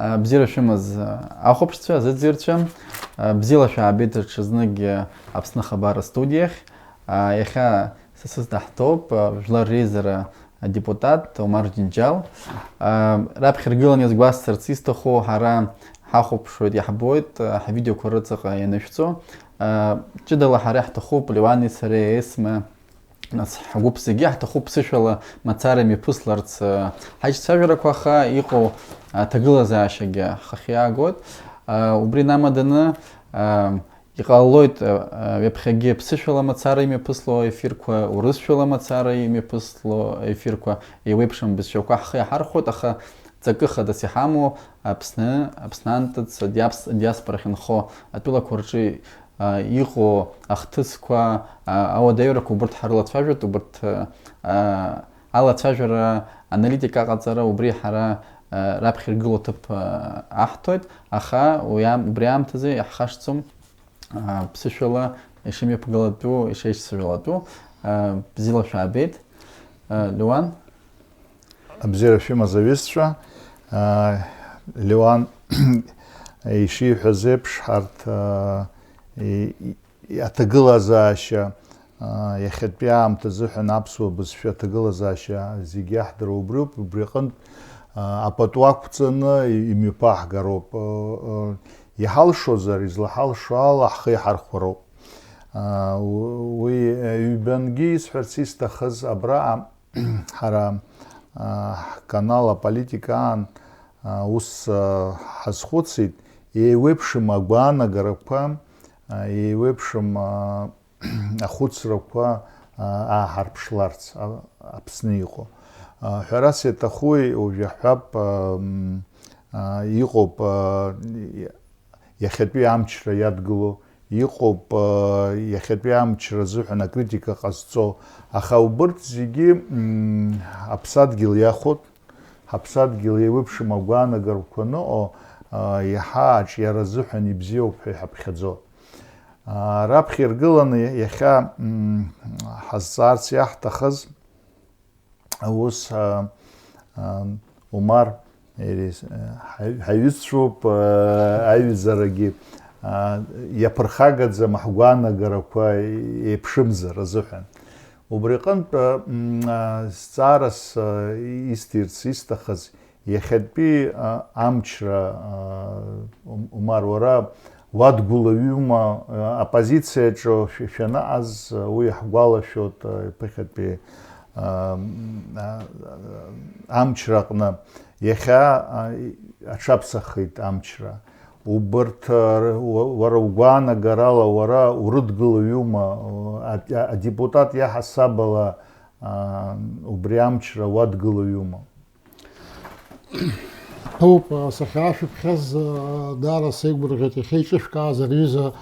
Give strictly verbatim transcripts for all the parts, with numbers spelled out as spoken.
Бзиара шәымаз, ахәаԥшцәа, азыӡырҩцәа, бзиала шәаабеит даҽазныкгьы Аԥсны Хабар астудиахь. Иахьа са сыздаҳҭоуп, Жәлар Реизара адепутат Омар Џьынџьал. Раԥхьа иргыланы иазгәасҭарц исҭаху, ҳара ҳахәаԥшуеит, иаҳбоит, ҳавидеоқәа рыҵаҟа ианышәҵо. Ҷыдала ҳара иаҳҭахуп Леуани сареи Есма. Нас ҳгәыԥ зегьы иаҳҭахуп ԥсышәала мацара имҩаԥысларц, ҳаиҿцәажәарақәа, аха иҟоу аҭагылазаашьагьы ҳхахьы иаагоит. Убри инамаданы, иҟалалоит ҩаԥхьагьы ԥсышәала мацара имҩаԥысло ефирқәа, урысшәала мацара имҩаԥысло ефирқәа, еиуеиԥшым бызшәақәа ҳхы иаҳархәоит, аха ҵакы хадас иҳамоу Аԥсны, Аԥсны анҭыҵ, диаԥс-, диаспорахь инхо атәылақәа рҿы иҟоу ахҭысқәа, ауадаҩрақәа убырҭ ҳарылацәажәоит, убырҭ алацәажәара, аналитика аҟаҵара убри ҳара раԥхьа иргыло ҭыԥ аҳҭоит, аха уи аам-, убри аамҭазы иаҳхашҭӡом ԥсышәала ишымҩаԥгалатәу, ишеицәажәалатәу. Бзиала шәаабеит, Леуан. Абзиара шәымаз аҩызцәа, аа, Леуан ишиҳәаз еиԥш, ҳарҭ, аа, и-, и-, аҭагылазаашьа, аа, иахьатәи аамҭа азыҳәан аԥсуа бызшәа аҭагылазаашьа зегьы иаҳдыруа убриоуп, убри аҟынтә, аа, апату ақәҵаны и-, имҩаԥаҳгароуп. Ы, ы, иҳалшозар, излаҳалшо ала ҳхы иҳархәароуп. Аа, у-, уи, ы, ҩбангьы исҳәарц исҭахыз абраҟа, ҳара, аа, ҳканал аполитика аан, аа, ус, аа, ҳазхәыцит, еиуеиԥшым агәаанагарақәа, аа, еиуеиԥшым, аа, ахәыцрақәа, аа, ааҳарԥшларц, а-, Аԥсны иҟоу. Аа, ҳәарас иаҭахуи, уажә иаҳҳәап, аа, м, аа, иҟоуп, аа, и-, иахьатәи амчра иадгыло, иҟоуп, аа, иахьатәи амчра азыҳәан акритика ҟазҵо, аха убырҭ зегьы, м, аԥсадгьыл иахәоит, ҳаԥсадгьыл еиуеиԥшым агәаанагарақәа аныҟоу, аа, иаҳа аҿиара азыҳәан ибзиоуп ҳәа иҳаԥхьаӡо. Аа, раԥхьа иргыланы иахьа, м, ҳазҵаарц иаҳҭахыз, Ус, а, а, Умар, иара, а, ҳаҩ-, ҳаҩызцәоуп, а, аҩаӡарагьы, а, иаԥырхагаӡам ҳгәаанагарақәа еиԥшымзар азыҳәан. Убри аҟынтә, а, м, а, зҵаарас, а, исҭирц исҭахыз, иахьатәи, а, амчра, а, Ум-, Умар, уара уадгылаҩума, а, оппозициаҿы шә-, шәанаҟаз, а, уи иаҳгәалашәоит, а, ԥыхьатәи, а, м, а, а, амчра аҟны. Иахьа, а, и-, аҽаԥсахит амчра. Убырҭ, а, р-, уа-, уара угәаанагарала уара урыдгылаҩума, а, а, адепутат иаҳасабала, а, убри амчра уадгылаҩума? Ҳәоуп, сахьаашәыԥхьаз, даара сеигәырӷьеит, иахьа иҿышәкааз ари аҩыза,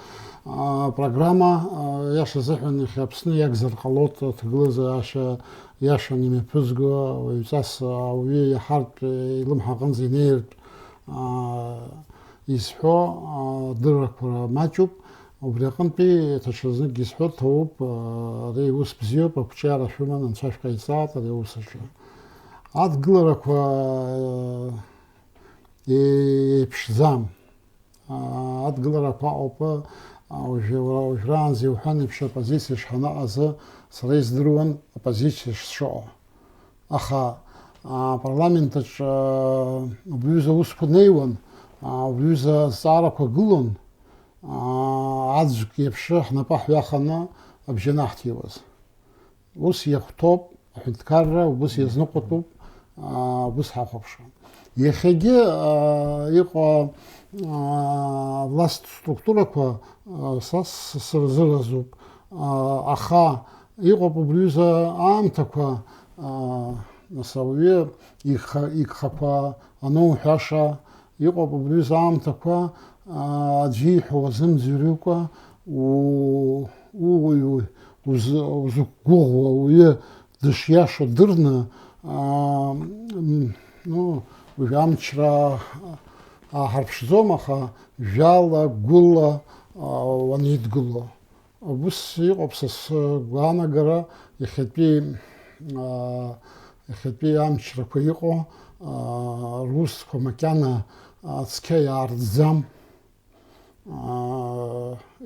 а, программа, а, иаша азыҳәан иахьа Аԥсны иагзар ҟалоит, аҭагылазаашьа иашан имҩаԥызго, уаҩҵас ауаҩы иаҳартә илымҳа аҟынӡа инеиртә, а, изҳәо, а, адыррақәа маҷуп. Убри аҟынтәи даҽазныкгьы исҳәо ҭоуп, а, ари ус бзиоуп, ақәҿиара шәыман, анцәа шәҟаиҵааит ари аус аҿы. Адгыларақәа, э, еиԥшӡам. А, адгыларақәа ыҟоуп, а, уажәы уара уажәраанӡа иуҳәан еиԥш, оппозициа шҳанаҟазы сара издыруан оппозициа шсыҟоу. Аха, а, апарламент аҿы, а, убри аҩыза аусқәа неиуан, а, убри аҩыза азҵаарақәа гылон, а, аӡәк иаԥшы ҳнапы ҳҩаханы абжьы анаҳҭиуаз. Ус иахәҭоуп, аҳәынҭқарра убыс иазныҟәатәуп, аа, убыс ҳахәаԥшуан. Иахьагьы, аа, иҟоу, аа, власт структурақәа, аа, са с-, сырзыразуп, аа, аха иҟоуп убри аҩыза аамҭақәа, аа, нас ауаҩы игха-, игхақәа ануҳәаша, иҟоуп убри аҩыза аамҭақәа, аа, аӡәы ииҳәо уазымӡырҩыкәа, у-, у-, у-, узы-, узықәгәыӷуа ауаҩы дышиашоу дырны, аа, м, ну, уажә амчра ааҳарԥшӡом, аха жәала, гәыла, аа, уанидгыло. Ус иҟоуп са сгәаанагара, иахьатәи, аа, иахьатәи амчрақәа иҟоу, аа, русқәа макьана, цқьа иаартӡам.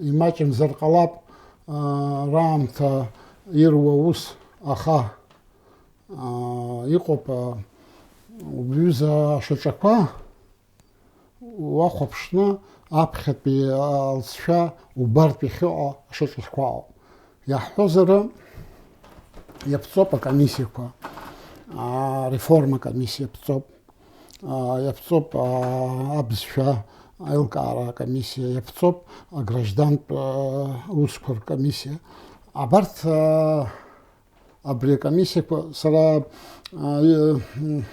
Имаҷымзар ҟалап раамҭа ируа ус, аха иҟоуп убҩыза ашьаҿақәа уахәаԥшны аԥхьатәи алҵшәа убартә иахьыҟоу ашьаҿақәа ауп. Иаҳҳәозар, иаԥҵоуп акомиссиақәа, ареформа комиссиа иаԥҵоуп, иаԥҵоуп абызшәа аилкаара акомиссиа, иаԥҵоуп аграждантә усқәа ркомиссиа. Абарҭ Абри акомиссиақәа сара, а, и-, м,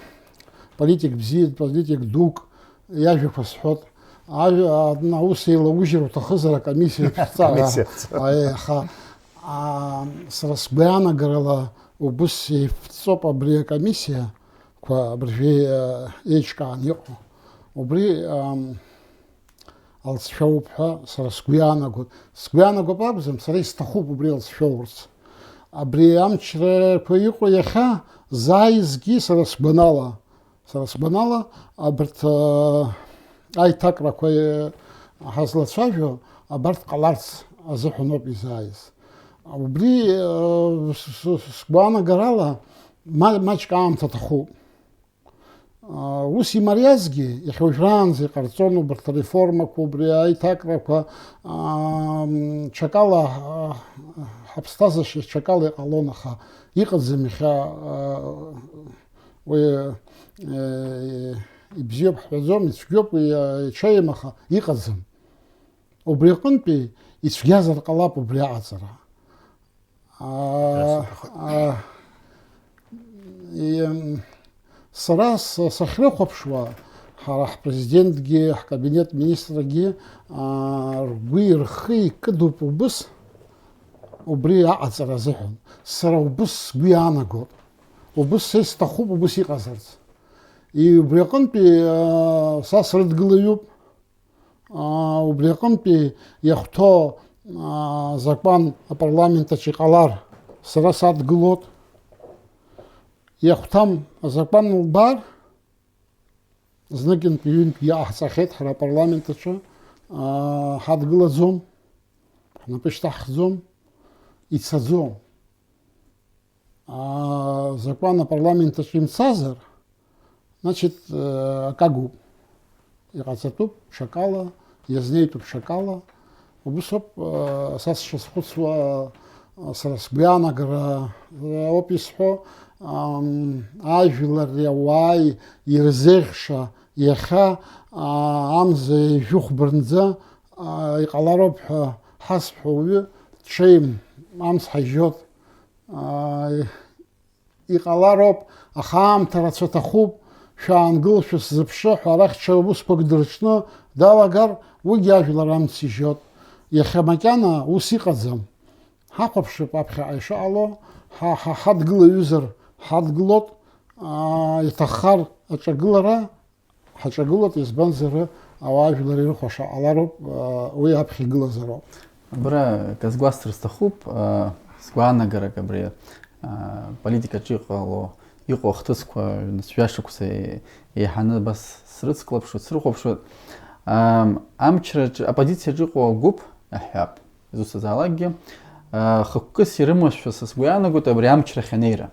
политик бзиа, политик дук иажәақәа сҳәот. Ажәа, а, аус еилаужьыр уҭахызар, акомиссиа шәҵара. Комиссиа шәҵара. Аиеи, аха, а, сара сгәаанагарала убыс еиԥҵоуп абри акомиссиақәа абыржәы, а, еиҿкаан иҟоу. Убри, ам, алҵшәа ауп ҳәа сара сгәы иаанагоит. Сгәы иаанагоуп акәӡам, сара исҭахуп убри алҵшәа аурц. Абри амчрақәа иҟоу иахьа зааизгьы сара сгәанала, сара сгәанала, абарҭ, аа, аиҭакрақәа, э, ҳазлацәажәо, абарҭ ҟаларц азыҳәан ауп изааиз. Убри, э, с-, с-, сгәаанагарала, ма-, маҷк аамҭа аҭахуп. Ус имариазгьы, иахьа уажәраанӡа иҟарҵон убарҭ ареформақәа, убри аиҭакрақәа, ам, ҽакала, а, ҳаԥсҭазаашьа ҽакала иҟалон, аха иҟаӡам иахьа, а, уи, е, ибзиоуп ҳҳәаӡом, ицәгьоуп уи, а, иҽеим, аха иҟаӡам. Убри аҟынтәи ицәгьазар ҟалап убри аҟаҵара. Аа, Иасҭахоит. аа, иам, сара с-, сахьрыхәаԥшуа, ҳара ҳпрезидентгьы, ҳкабинет министргьы, аа, ргәи рхи икыдуп убыс, убри аҟаҵара азыҳәан. Сара убыс сгәы иаанагоит. Убыс са исҭахуп, убыс иҟазарц. И убри аҟынтәи, аа, са срыдгылаҩуп. Аа, убри аҟынтәи иахәҭоу, аа, азакәан апарламент аҿы иҟалар, сара садгылоит. Иахәҭам азакәан лбар, зныкынтәи ҩынтә иҟаҳҵахьеит ҳара апарламент аҿы, аа, ҳадгылаӡом, ҳнапы шьҭаҳхӡом, ицаӡом. Аа, закәан апарламент аҿы имцазар, значит, э, акагоуп. Иҟаҵатәуп ҽакала, иазнеитәуп ҽакала. Убыс ауп, э, са сшазхәыцуа, э, сара сгәы иаанагара, э, ауп исҳәо, ам, ажәлари ауааи ирзеиӷьша иахьа, аа, амза ҩажәи хәба рынӡа, аа, иҟалароуп ҳәа ҳазҳәо уаҩы дҽеим, амц ҳажьжьот. Аа, иҟалароуп, аха аамҭа рацәа аҭахуп, шәаангыл, шәысзыԥшы ҳәа арахь ҽа усқәак дырҽны далагар, уигьы ажәлар амц ижьот. Иахьа макьана ус иҟаӡам. Ҳахәаԥшып аԥхьаҟа ишыҟало, ҳа, ҳа, ҳадгылаҩызар ҳадгылот, аа, иҭаххар аҿагылара, ҳаҿагылоит, избанзар, ауаажәлар ирыхәаша ҟалароуп, уи аԥхьа игылазароуп. Абра акы сгәасҭар сҭахуп, сгәаанагарак абри, аполитикаҿы иҟало, иҟоу ахҭысқәа ҩнацәа жәашықәса еиҳаны абас срыцклаԥшуеит, срыхәаԥшуеит. Амчраҿы, аоппозициаҿы иҟоу агәыԥ, аҳәап, изусҭазаалакгьы, хықәкыс ирымазшәа са сгәы иаанагоит абри амчрахь анеира.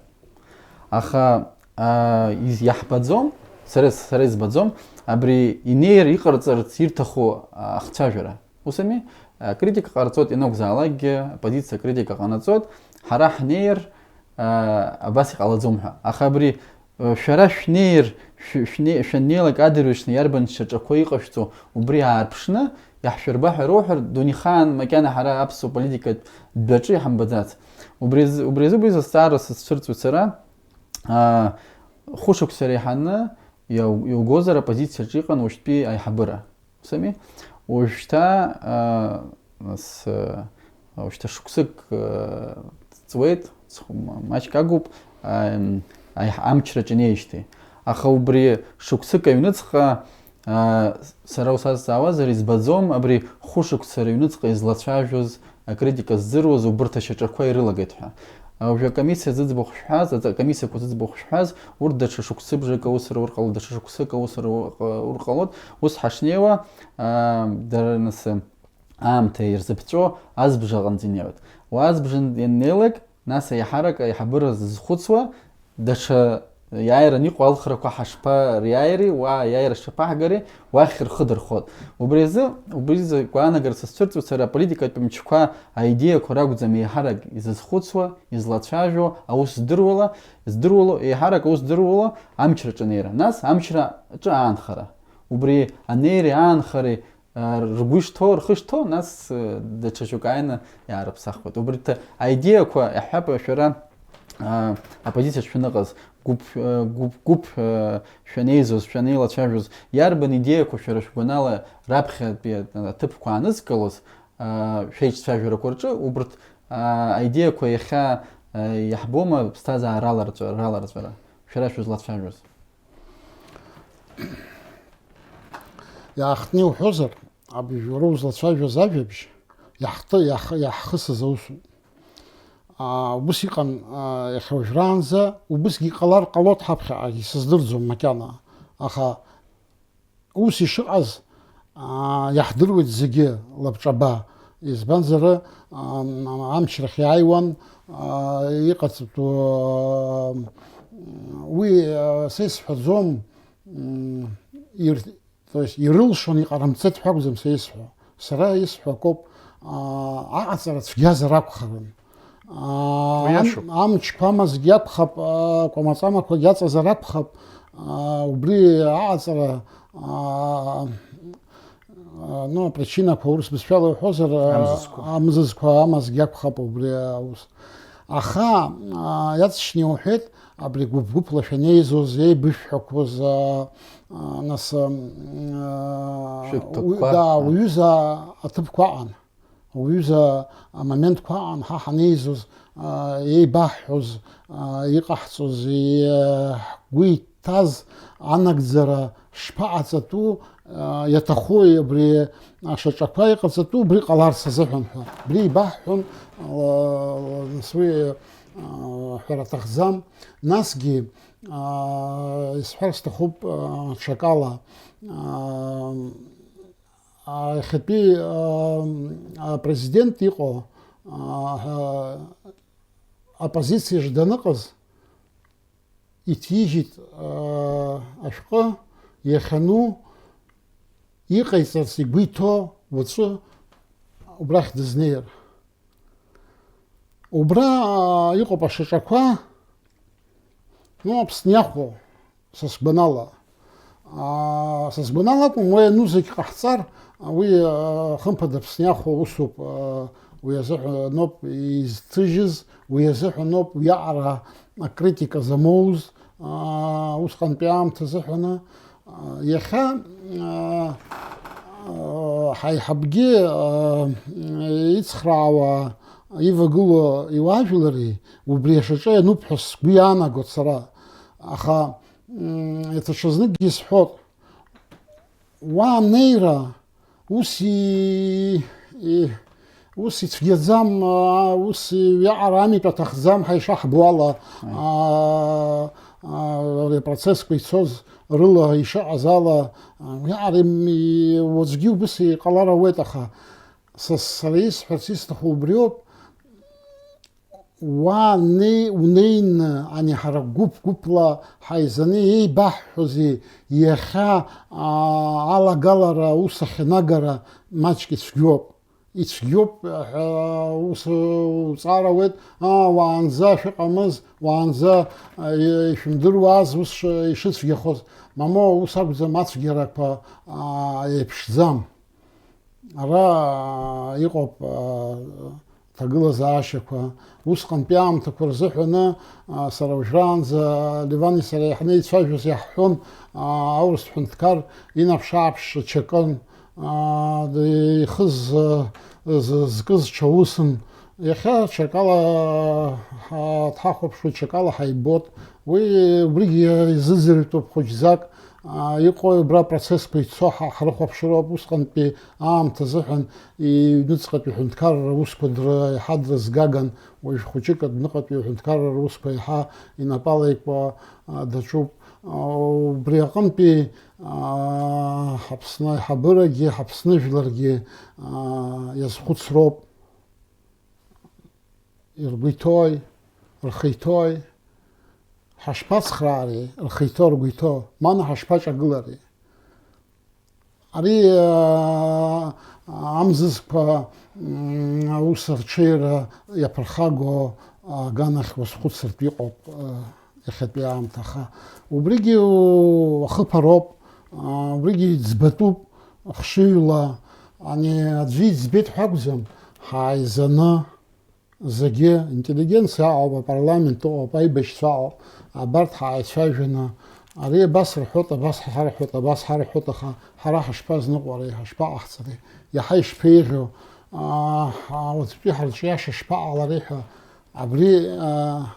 Аха, аа, из-, иаҳбаӡом, сара, сара избаӡом, абри инеир иҟарҵарц ирҭаху, аа, ахцәажәара. Ус ами? Акритика ҟарҵоит ианакәзаалакгьы, аоппозициа акритика ҟанаҵоит, ҳара ҳнеир, аа, абас иҟалаӡом ҳәа. Аха абри, э, шәара шәнеир, шә-, шәне-, шәаннеилак адырҩаҽны иарбан шьаҿақәа иҟашәҵо, убри аарԥшны, иаҳшәырба ҳәа роуҳәар, дунеихаан макьана ҳара аԥсуа политикатә дәаҿы иҳамбаӡац. Убри азы, убри азы убри азҵаара сызцәырҵуеит сара. Аа, хәышықәса реиҳаны иау-, иугозар, аоппозициаҿы иҟан уажәтәи аиҳабыра. Ус ами? Уажәшьҭа, аа, нас, аа, уажәшьҭа шықәсык, аа, ҵуеит, ц-, ма-, маҷк агуп, аа, м, аиҳ-, амчраҿы инеижьҭеи. Аха убри шықәсык аҩныҵҟа, аа, сара усазҵаауазар, избаӡом абри хәышықәса рыҩныҵҟа излацәажәоз, акритика ззыруаз убырҭ ашьаҿақәа ирылагеит ҳәа. Уажәы акомиссиа зыӡбахә шәҳәаз, аҵ-, акомиссиақәа зыӡбахә шәҳәаз, урҭ даҽа шықәсыбжак аусура урҟалоит, даҽа шықәсык аусура ур-, урҟалоит. Ус ҳашнеиуа, аа, дара нас аамҭа ирзыԥҵәо азбжа аҟынӡа инеиуеит. Уа азбжа ианнеилак, нас аиҳарак аиҳабыра зызхәыцуа, даҽа иааиран иҟоу алхрақәа ҳашԥариааири, уа аиааира шаԥаҳгари, уахь рхы дырхот. Убри азы, убри азы гәаанагарц сцәырҵуеит сара, аполитикатә мчқәа, аидеиақәа ракәӡам еиҳарак изызхәыцуа, излацәажәо, аус здыруала, здыруало, еиҳарак аус здыруало амчра аҿы анеира, нас амчра аҿы аанхара. Убри анеиреи аанхареи, а, ргәы ишҭоу, рхы ишҭоу, нас, э, даҽа шьоук ааины иаарыԥсахуеит. Убри ҭа-, аидеиақәа, иаҳҳәап, шәара, а, оппозициаҿ шәаныҟаз, гәыԥ, э, гәыԥ, гәыԥ, э, шәанеизоз, шәанеилацәажәоз, иарбан идеиақәа шәара шәгәанала раԥхьатәи аҭыԥқәа аанызкылоз, а, шәеиҿцәажәарақәа рҿы, убарҭ, а, аидеиақәа иахьа, а, иаҳбома ԥсҭазаара аларҵәа-, раларҵәара, шәара шәызлацәажәоз? Иаахтны иуҳәозар, абыржәы уара узлацәажәоз ажәабжь иаҳҭы-, иаҳ-, иаҳхысыз аусуп. Аа, убыс иҟан, аа, иахьа уажәраанӡа, убысгьы иҟалар ҟалоит ҳаԥхьаҟагьы, сыздырӡом макьана. Аха ус ишыҟаз, аа, иаҳдыруеит зегьы лабҿаба. Избанзар, аа, амчрахь иааиуан, аа, иҟаҵатәу, аа, уи, аа, са исҳәаӡом, м, ир-, То есть ирылшон, иҟарымҵеит ҳәа акәӡам са исҳәо. Сара исҳәо акоуп, аа, аҟаҵара цәгьазар акәхарын. Аа, Уи ам-, иашоуп. Амчқәа амазгьы акәхап, аа, кәамаҵамақәагьы аҵазар акәхап, аа, убри аҟаҵара, аа, аа, ну, апричинақәа урыс бызшәала уҳәозар, аа, Амзызқәа. Амзызқәа амазгьы акәхап убри аус. Аха, аа, иаҵшьны иуҳәеит, абри гәыԥ-гәыԥла шәанеизоз, еибышәҳәақәоз, аа, аа, нас, м, аа, Шәыгәҭакқәа. Уи, да, уҩыза аҭыԥқәа аҟан, уҩыза амоментқәа аҟан ҳа ҳанеизоз, аа, еибаҳҳәоз, аа, иҟаҳҵоз, е-, ҳгәы иҭаз анагӡара шԥаҟаҵатәу, аа, иаҭаху абри ашьаҿақәа иҟаҵатәу убри ҟаларц азыҳәан ҳәа. Абри еибаҳҳәон, аа, нас уи, аа, ҳәара аҭахӡам. Насгьы, аа, исҳәар сҭахуп, аа, ҽакала, аа, аа, иахьатәи, аа, апрезидент иҟоу, аа, ҳа-, оппозициаҿ даныҟаз, иҭижьит, аа, ашәҟәы иахьану, иҟаиҵарц игәы иҭоу уаҵәы убрахь дызнеир. Убра, аа, иҟоуп ашьаҿақәа, ну, Аԥсны иахәо, са сгәанала. Аа, са сгәанала акәым, уи ану зегь ҟаҳҵар, уи, аа, хымԥада Аԥсны иахәо усуп, аа, уи азыҳәаноуп изҭыжьыз, уи азыҳәаноуп уиаҟара акритика замоуз, аа, усҟантәи аамҭа азыҳәаны. Иахьа, аа, аа, ҳаиҳабгьы, аа, ицхраауа ивагылоу иуаажәлари убри ашьаҿа иануп ҳәа сгәы иаанагоит сара. Аха, м, иацы ҽазныкгьы исҳәот, уа анеира, ус и-, и-, ус ицәгьаӡам, аа, ус иаҟара амитә аҭахӡам ҳәа ишаҳбо ала, Аи. аа, аа, ари апроцессқәа ицоз рыла ишыҟаз ала, аа, уиаҟара им-, и-, уаҵәгьы убыс иҟалар ауеит, аха са, сара исҳәарц исҭаху убриоуп, уа не-, унеины, ани ҳара гәыԥ-гәыԥла ҳаизаны еибаҳҳәозеи, иахьа, аа, алагалара аус ахьанагара маҷк ицәгьоуп. Ицәгьоуп ҳәа ус уҵаар ауеит, аа, уаанӡа шәыҟамыз, уаанӡа, а, ишәымдыруаз ус ш-, ишыцәгьахоз. Мамоу, ус акәӡам, ацәгьарақәа, аа, еиԥшӡам. Ара, аа, иҟоуп, аа, ҭагылазаашьақәа. Усҟантәи аамҭақәа рзыҳәаны, аа, сара уажәраанӡа Левани сареи ҳанеицәажәоз иаҳҳәон, аа, аурыс ҳәынҭқар инаԥш-ааԥшра чакын. Аа, ихыз, э, з-, зкыз ҽа усын. Иахьа ҽакала, ҳа-, дҳахәаԥшуеит, ҽакала ҳаибот. Уи, убригьы изыӡырҩтәуп хәыҷӡак, Иҟои убра процессқәа ицо ҳа ҳрыхәаԥшыроуп, усҟантәи аамҭа азыҳәан иҩныҵҟатәи аҳәынҭқарра аусқәа дра-, еиҳа дрызгаган, уажә хәыҷык адәныҟатәи аҳәынҭқарра русқәа еиҳа инапала икуа, а, даҿуп. А, убри аҟынтәи, а, Ҳаԥсны аиҳабырагьы, Ҳаԥсны жәларгьы, а, иазхәыцроуп. Иргәы иҭои, рхы иҭои? Ҳашԥацхраари, рхы иҭоу, ргәы иҭоу? Мана ҳашԥаҿагылари? Ари, аа, амзызқәа, м, аус арҽеира иаԥырхаго аганахь уазхәыцыртә иҟоуп, аа, иахьатәи аамҭа, аха убригьы у-, ахыԥароуп, аа, убригьы иӡбатәуп, хшыҩла, ани аӡәы иӡбеит ҳәа акәӡам, ҳааизаны, зегьы, интеллигенциа аҟоуп, апарламент ыҟоуп, аибашьцәа аҟоуп, абарҭ ҳааицәажәаны, ари абас рҳәоит, абас ҳарҳәоит, абас ҳарҳәоит, аха ҳара ҳашԥазныҟәари, ҳашԥаҟаҳҵари, иаҳа ишԥеиӷьу, аа, ҳа-, уаҵәтәи ҳарҿиаша шԥаҟалари ҳәа, абри, аа,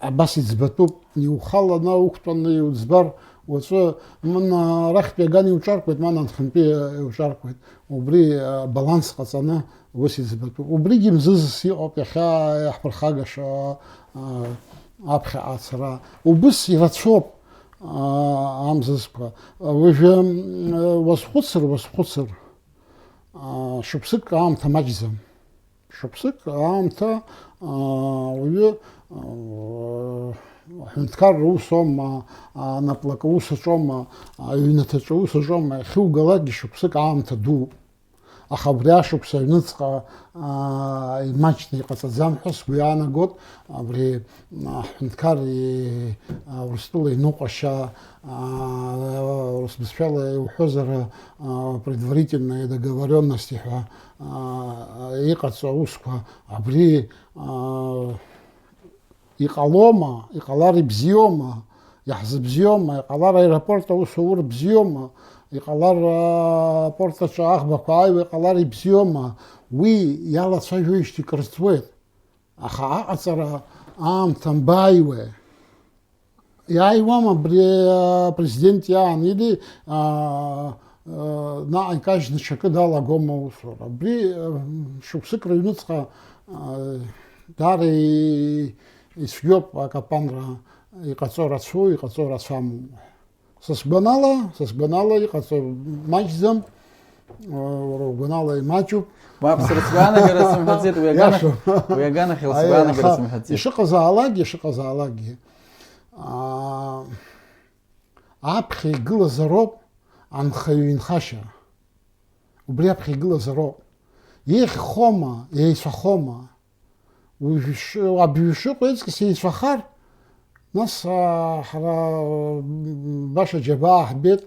абас иӡбатәуп, иухаланы уқәтәаны иуӡбар, уаҵәы, мына, арахьтәи аган иуҿаркуеит, мана анхантәи иуҿаркуеит, убри, аа, баланс ҟаҵаны, Ус иӡбатәуп. Убригьы мзызс иҟоуп иахьа иаҳԥырхагаша, а, аԥхьаҟа ацара. Убыс ирацәоуп, а, амзызқәа. Уажәы, м, уазхәыцыр, уазхәыцыр, а, шықәсык аамҭа маҷӡам. Шықәсык аамҭа, а, уаҩы, а, аҳәынҭқарра ус аума, анаплакы ус аҿоума, аҩнаҭаҿы ус аҿоума, иахьугалакгьы шықәсык аамҭа дууп. Аха абри ашықәс аҩныҵҟа, аа, имаҷны иҟаҵаӡам ҳәа сгәы иаанагоит, абри, аа, ҳҳәынҭқар, аа, Урыстәыла иныҟәашьа, аа, урыс бызшәала иуҳәозар, аа, предварительная договорённость ҳәа, аа, иҟаҵоу аусқәа, абри, аа, Иҟалома, иҟалар ибзиоума, иаҳзыбзиоума, иҟалар аеропорт аус аур бзиоума, иҟалар, а, апорт аҿы аӷбақәа ааиуа иҟалар ибзиоума, уи иалацәажәоижьҭеи кыр ҵуеит. Аха аҟаҵара аамҭа анбааиуеи? Иааиуам абри, а, апрезидент иаан, или, а, а, наҟ икажьны ҽакы далагома аусура. Абри, а, шықәсык рыҩныҵҟа, а, даара и-, ицәгьоуп акапанра иҟаҵо рацәоу, иҟаҵо рацәаму. Са сгәанала, са сгәанала иҟаҵо маҷӡам, уара угәанала имаҷуп. Мап, сара сгәаанагара сымҳәаӡеит, уи агана-, Иашоуп. Уи аганахьала Аи, сгәаанагара аха сымҳәаӡеит. Ишыҟазаалакгьы, ишыҟазаалакгьы, аа, аԥхьа игылазароуп анхаҩы инхашьа. Убри аԥхьа игылазароуп. Еиӷьхома, еицәахома? Уажә ш-, абҩы шыҟоу еиҵкыс еицәахар, нас, аа, ҳара, м, баша џьабаа ҳбеит,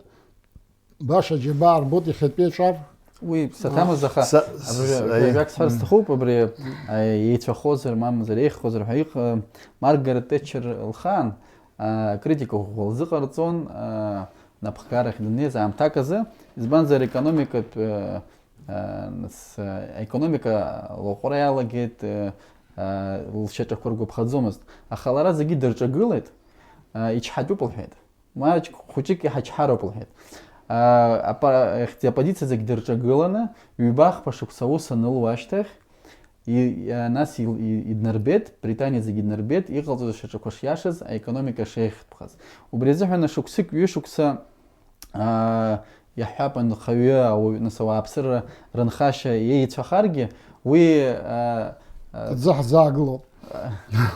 баша џьабаа рбоит иахьатәи аҿар. Уи саҭамыз, аха Са-, абри с-, аи. Ажәак сҳәар сҭахуп, абри, а, еицәахозар, мамзар еиӷьхозар ҳәа иҟ-, Маргарет Тетчер лхаан, а, критика ӷәӷәа лзыҟарҵон, а, напхгарахь даннеиз аамҭак азы, избанзар, економикатә, а, а, нас, а, аекономика лаҟәра иалагеит, а, а, лшьаҿақәа ргәаԥхаӡомызт. Аха лара зегьы дырҿагылеит, а, ичҳатәуп лҳәеит. Маҷк хәыҷык иҳачҳароуп лҳәеит. А, апа-, ихьӡи-, апозициа зегь дырҿагыланы, ҩба-хԥа шықәса аус анылуа ашьҭахь, и-, а, нас ил-, и-, иднарбеит, Британиа зегь иднарбеит, иҟалҵоз ашьаҿақәа шиашаз, аекономика шеиӷьтәхаз. Убри азыҳәан шықәсык, ҩышықәса, а, иаҳҳәап, анхаҩы, ауаҩ, нас, ауааԥсыра рынхашьа иеицәахаргьы, уи, а, а, Аӡы ҳзаагылоуп.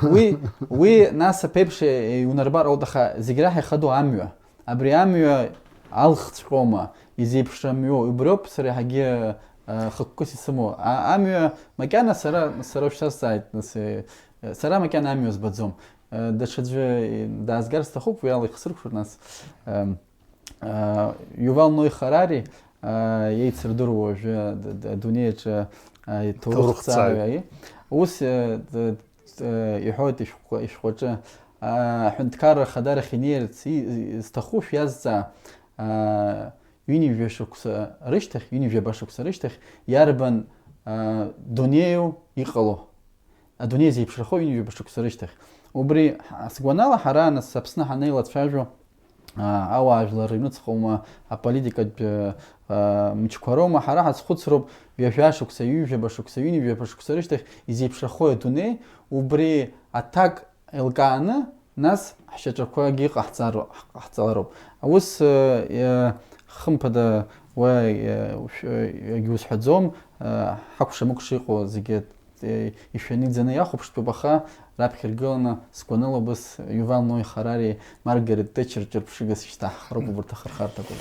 Уи, уи, нас, аԥеиԥш иунарбар ауеит, аха зегь раҳа ихадоу амҩа. Абри амҩа алхҵәҟьоума, изеиԥшрамҩоу, убриоуп сара иаҳагьы, а, хықәкыс исымоу. А-, амҩа макьана сара, сара шәсазҵааит, нас, э, сара макьана амҩа збаӡом. Э, даҽаӡәы, э, даазгар сҭахуп, уи ала ихсыркәшар, нас, эм, а, Ювал Ной Харари, а, еицырдыруа уажәы д-, д-, адунеи аҿы, а, иҭоурыхҭҵааҩ. Ҭоурыхҭҵааҩ. Ус, э, д-, д-, иҳәоит ишәҟәы-, ишәҟәаҿы, а, аҳәынҭқарра ахадарахь инеирц и-, и-, зҭаху шәиазҵаа, а, ҩынҩажәа шықәса рышьҭахь, ҩынҩажәаба шықәса рышьҭахь иарбан, а, дунеиу иҟало? Адунеи зеиԥшрахо ҩынҩажәаба шықәса рышьҭахь. Убри ҳ-, сгәанала, ҳара, нас, Аԥсны ҳанеилацәажәо, аа, ауаажәлар рыҩныҵҟоума, аполитикатә, аа, мчқәа роума, ҳара ҳазхәыцроуп, ҩажәа шықәса, ҩажәаба шықәса, ҩынҩажәаба шықәса рышьҭахь изеиԥшрахои адунеи, убри аҭак еилкааны, нас ҳшьаҿақәагьы ҟаҳҵаро-, ҟаҳҵалароуп. Аус, э, э, хымԥада, уа, э, ушә-, э, егьа узҳәаӡом, э, ҳакәша-мыкәша иҟоу зегьы, э, ишәаны иӡаны иахәаԥштәуп, аха раԥхьа иргыланы сгәанала убыс Ювал Нои Харари, Маргарет Тетчер ҿырԥшыгас ишьҭаҳхроуп убарҭ ахырхарҭақәа.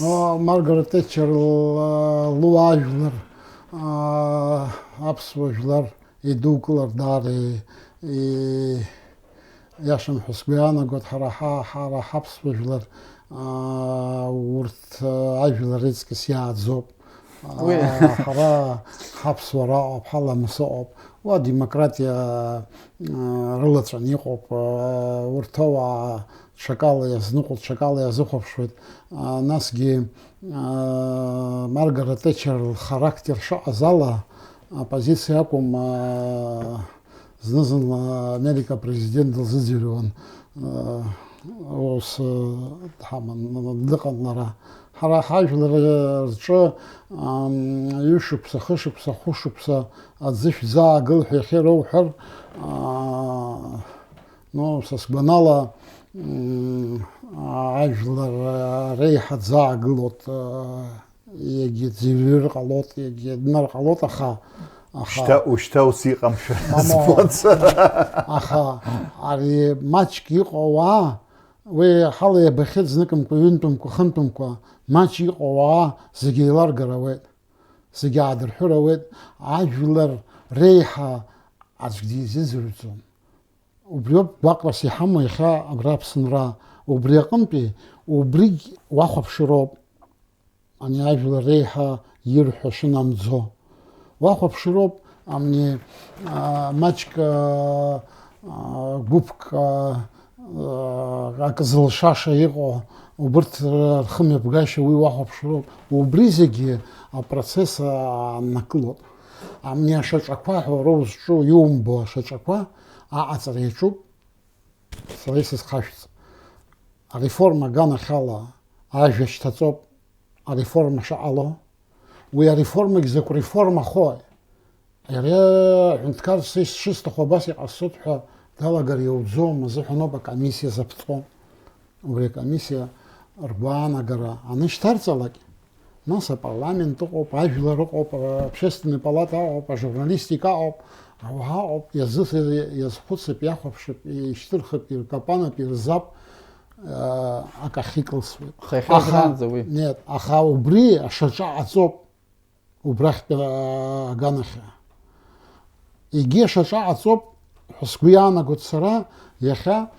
О, Маргарет Тетчер л-, луаажәлар, а, аԥсуа жәлар идукылар даара и-, и-, иашам ҳәа сгәы иаанагоит, ҳара ҳа-, ҳара ҳаԥсуа жәлар, аа, урҭ, аа, ажәлар реиҵкыс иааӡоуп. Уи. Аа, ҳара ҳаԥсуара ыҟоуп, ҳаламыс ыҟоуп. Уа демократиа, аа, рылаҵәан иҟоуп, аа, урҭ ауаа ҽакала иазныҟәоит, ҽакала иазыхәаԥшуеит. Аа, насгьы, аа, Маргарет Тетчер лхарактер шыҟаз ала, аппозициа акәым, аа, зны-зынла Америка апрезидент дылзыӡырҩуан, аа, ус, аа, дҳаман, дыҟан лара. Ҳара ҳажәлар рҿы, ам, ҩышықәса, хышықәса, хәышықәса аӡы шәзаагыл ҳәа иахьа ироуҳәар, аа, ну, са сгәанала, м, ажәлар, аа, реиҳа ӡаагылоит, аа, егьа ӡырҩыр ҟалоит, егьа днар ҟалоит, аха, аха Шьҭа, ушьҭа ус иҟамшәа Мамо. збон сара. Аха ари маҷк иҟоу ауаа, уи ҳала иабахьеит зныкымкәа, ҩынтәымкәа, хынтәымкәа, маҷ иҟоу ауаа зегьы еиларгар ауеит, зегьы аадырҳәыр ауеит, ажәлар реиҳа аӡә дизыӡырҩӡом. Убриоуп гәаҟрас иҳамоу иахьа абра Аԥсынра. Убри аҟынтәи, убригь уахәаԥшыроуп, ани ажәлар реиҳа ирҳәо шынамӡо. Уахәаԥшыроуп, амни, аа, маҷк, аа, аа, гәыԥк, аа, аа, акы зылшаша иҟоу, убырҭ рхымҩаԥгашьа уи уахәаԥшыроуп. Убри зегьы апроцесс ааннакылоит. Амни ашьаҿақәа ҳәа уара узҿу, иумбо ашьаҿақәа аҟаҵара иаҿуп, сара исызхашәҵ. Ареформа аганахьала ажәа шьҭаҵоуп ареформа шаҟало. Уи ареформагь закә реформахои? Иара аҳәынҭқар са исшысҭаху абас иҟасҵоит ҳәа далагар иауӡом азыҳәаноуп акомиссиа заԥҵо. Убри акомиссиа ргәаанагара анышьҭарҵалак, нас апарламент ыҟоуп, ажәлар ыҟоуп, общественный палата ыҟоуп, ажурналистика ыҟоуп, ауаа ыҟоуп, иазы-, иазхәыцып, иахәаԥшып, ишьҭырхып, иркапанып, ирзап, э, акы ахьикылсуеит. Аха иахьа Аха, уажәраанӡа уи. Нет, аха убри ашаҿа аҵоуп. Убрахьтә, аа, аганахьа. Егьи ашаҿа аҵоуп ҳәа сгәы иаанагоит сара, иахьа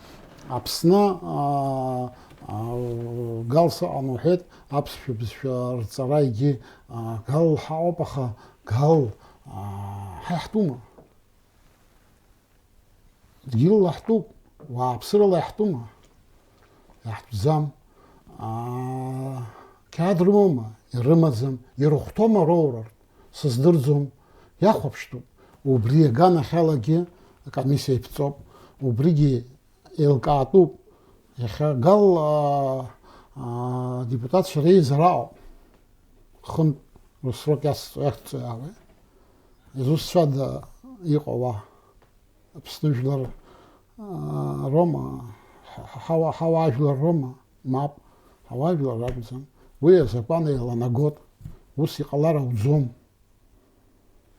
Аԥсны, аа, аа, гал сыҟан уҳәеит, аԥсшәа бызшәа рҵара егьи, аа, гал ҳаҟоуп, аха гал, аа, ҳа иаҳтәума? Дгьылла ҳтәуп, уааԥсырала иаҳтәума? Иаҳтәӡам. Аа, қьаад рымоума? Ирымаӡам. Ирыхәҭоума роурартә? Сыздырӡом. Иахәаԥштәуп. Убри аганахьалагьы акомиссиа иԥҵоуп. Убригьы еилкаатәуп. Иахьа гал, аа, аа, адепутатцәа реизара аҟоуп. Хынтә рсрок иацҵо, иахьҵо иаауеит. Изусҭцәада иҟоу уа? Аԥсны жәлар, аа, роума? Ҳа-, ҳауа-, ҳауаажәлар роума? Мап, ҳауаажәлар ракәӡам. Уи азакәан еиланагот. Ус иҟалар ауӡом.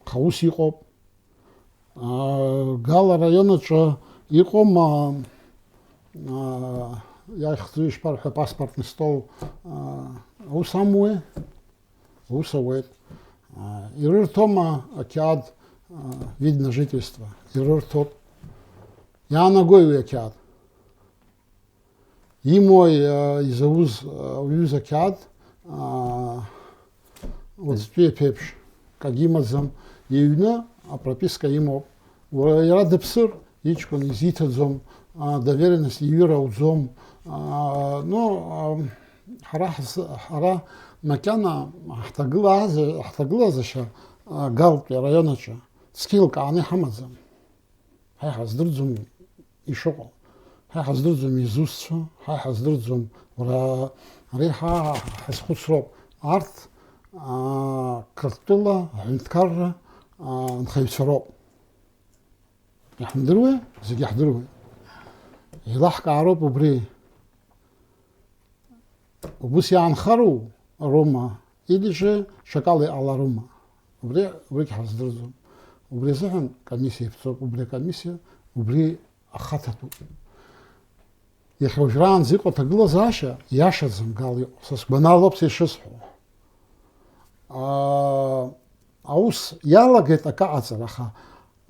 Аха ус иҟоуп. Аа, Гал араион аҿы иҟоума, аа, иахьӡу ишԥарҳәа, паспортный стол, аа, аус амуеи? Аус ауеит. Аа, ирырҭома ақьаад, аа, вид на жительство? Ирырҭоит. Иаанагои уи ақьаад? Имои, аа, изауз, аа, уҩыза қьаад, аа, уаҵәтәи иаԥеиԥш, акгьы имаӡам. Иҩны апрописка имоуп. Уа-, иара дыԥсыр, иҷкәын изиҭаӡом, аа, доверенность иҩыр ауӡом. Аа, ну, аа, ҳара ҳзы, ҳара макьана ҳҭагылаза-, ҳҭагылазашьа, аа, Галтәи араион аҿы цқьа еилкааны иҳамаӡам. Ҳа иҳаздырӡом ишыҟоу. Ҳа иҳаздырӡом изусҭцәоу, ҳа иҳаздырӡом, уара, ари ҳа ҳазхәыцроуп. Арҭ, аа, Қырҭтәыла аҳәынҭқарра, аа, нхаҩцәа роуп. Иаҳмдыруеи? Зегьы ҳдыруеит. Еилаҳкаароуп убри. Убыс иаанхару роума, или же ҽакала иҟалароума? Убри, убригь ҳаздырӡом. Убри азыҳәан комиссиа иԥҵоуп, убри акомиссиа, убри ахаҭатәуп. Иахьа уажәраанӡа иҟоу аҭагылазаашьа иашаӡам Гал иҟоу, са сгәаналоуп са ишысҳәо. Аа, аус иалагеит акы аҟаҵара, аха,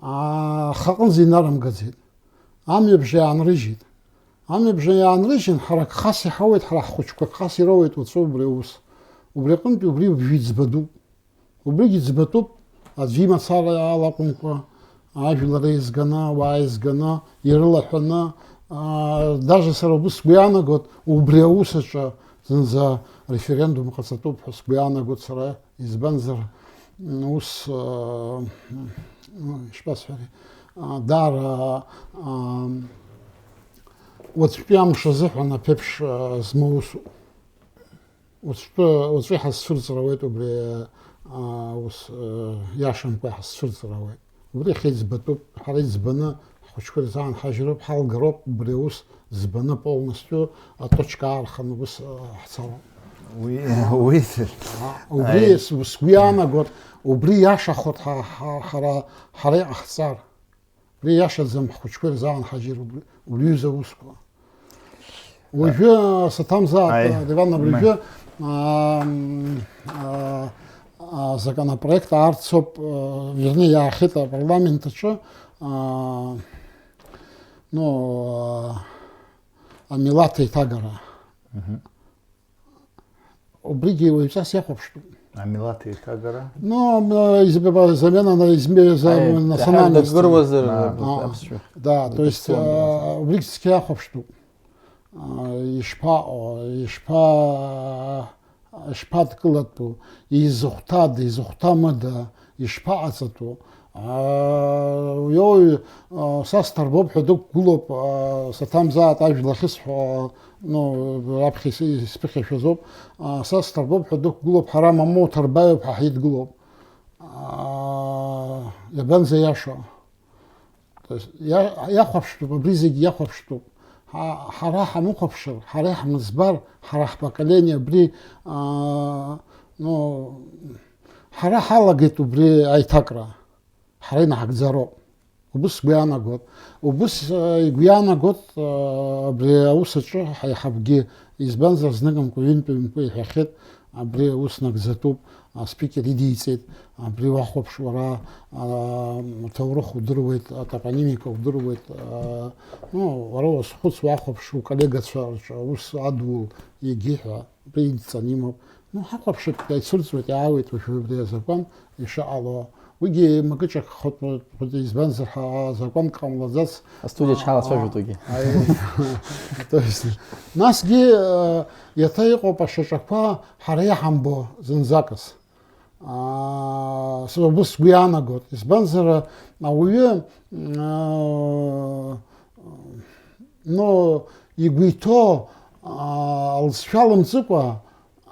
аа, ахаҟынӡа инарымгаӡеит. Амҩабжа иаанрыжьит. Амҩабжа иаанрыжьын, ҳара Кхас иҳауеит, ҳара ҳхәыҷқәа Кхас ироуеит уаҵәы убри аус. Убри аҟынтәи убри уажәы иӡбатәуп. Убригь иӡбатәуп, аӡәы имацара иаалакәымкәа, ажәлар еизганы, ауаа еизганы, ирылаҳәаны, аа, даже сара убыс сгәы иаанагоит, убри аус аҿы зынӡа референдум ҟаҵатәуп ҳәа сгәы иаанагоит сара, избанзар, м, ус, аа, м, ишԥасҳәари, аа, даара, аа, уаҵәтәи амш азыҳәан аԥеиԥш, аа, змоу усуп. Уаҵәтәы, уаҵәы иҳазцәырҵыр ауеит убри, аа, ус, э, иашамкәа иҳазцәырҵыр ауеит. Убри иахьа иӡбатәуп, ҳара иӡбаны ҳхәыҷқәа ирзаанҳажьроуп, ҳалгароуп, убри аус ӡбаны полностью аточка аарханы ус, э, ҳцалап. Уи, уи, Аа, убри аи. Ес-, ус сгәы иаанагоит, убри иашахоит ҳа-, ҳа-, ҳара, ҳара иҟаҳҵар. Уи иашаӡам, ҳхәыҷқәа ирзаанҳажьыр убри, убри аҩыза аусқәа. Уажәы, саҭамзаат, Аи. Леван, абыржәы, аа, аа, аа, законопроект аарцоуп, аа, вернее, иаахьеит апарламент аҿы, аа, ну, аа, амилаҭ еиҭагара. Мгм. Убригьы уаҩҵас иахәаԥштәуп. Амилаҭ еиҭагара? Ну, м, изм-, замена на изме-, за Аи, национальность. Дадгыруазар, А. А, аԥсшәа. Да, то есть, Дадгыруазар. А, убригь цқьа иахәаԥштәуп. А, ишԥаҟоу, ишԥа-, ишԥадкылатәу, изыхәҭада, изыхәҭамыда, ишԥаҟаҵатәу? Аа, уи, аа, са сҭарбоуп ҳәа дықәгылоуп, аа, саҭамзаат ажәла ахьысҳәо, ну, раԥхьа ис-, исԥыхьашәазоуп. Аа, са сҭарбоуп ҳәа дықәгылоуп, ҳара мамоу ҭарбаҩуп ҳәа ҳидгылоуп. Аа, иабанӡа иашоу? То есть, иа-, иахәаԥштәуп, абри зегь иахәаԥштәуп. Ҳа-, ҳара ҳамыхәаԥшыр, ҳара иаҳмыӡбар, ҳара ҳпоколение абри, аа, ну, ҳара ҳалагеит убри аиҭакра. Ҳара инаҳагӡароуп. Убыс сгәы иаанагоит. Убыс, э, игәы иаанагоит, э, абри аус аҿы ҳаиҳабгьы, избанзар, зныкымкәа, ҩынтә-ҩынтәы иҳәахьеит, абри аус нагӡатәуп, аспикер идиҵеит, абри уахәаԥш уара, а, аҭоурых удыруеит, атопонимика удыруеит, а, ну, уара уазхәыц, уахәаԥш уколлегацәа рҿы аус адул егьи ҳәа, абри идҵан имоуп. Ну, ҳахәаԥшып, ицәырҵуеит, иаауеит уажәы убри азакәан ишыҟало. Уигьы макыҷак хәыҭ-, хәыҭ-, избанзар, ҳа-, азакәанк ҟамлаӡац. Астудиаҿ ҳалацәажәоит уигьы. А, то есть, насгьы, э, иаҭа иҟоуп ашьаҿақәа ҳара иҳамбо зынӡакыс. Аа, сара убыс сгәы иаанагоит. Избанзар, ауаҩы, аа, ну, игәы иҭоу, аа, лҵшәа лымҵыкәа,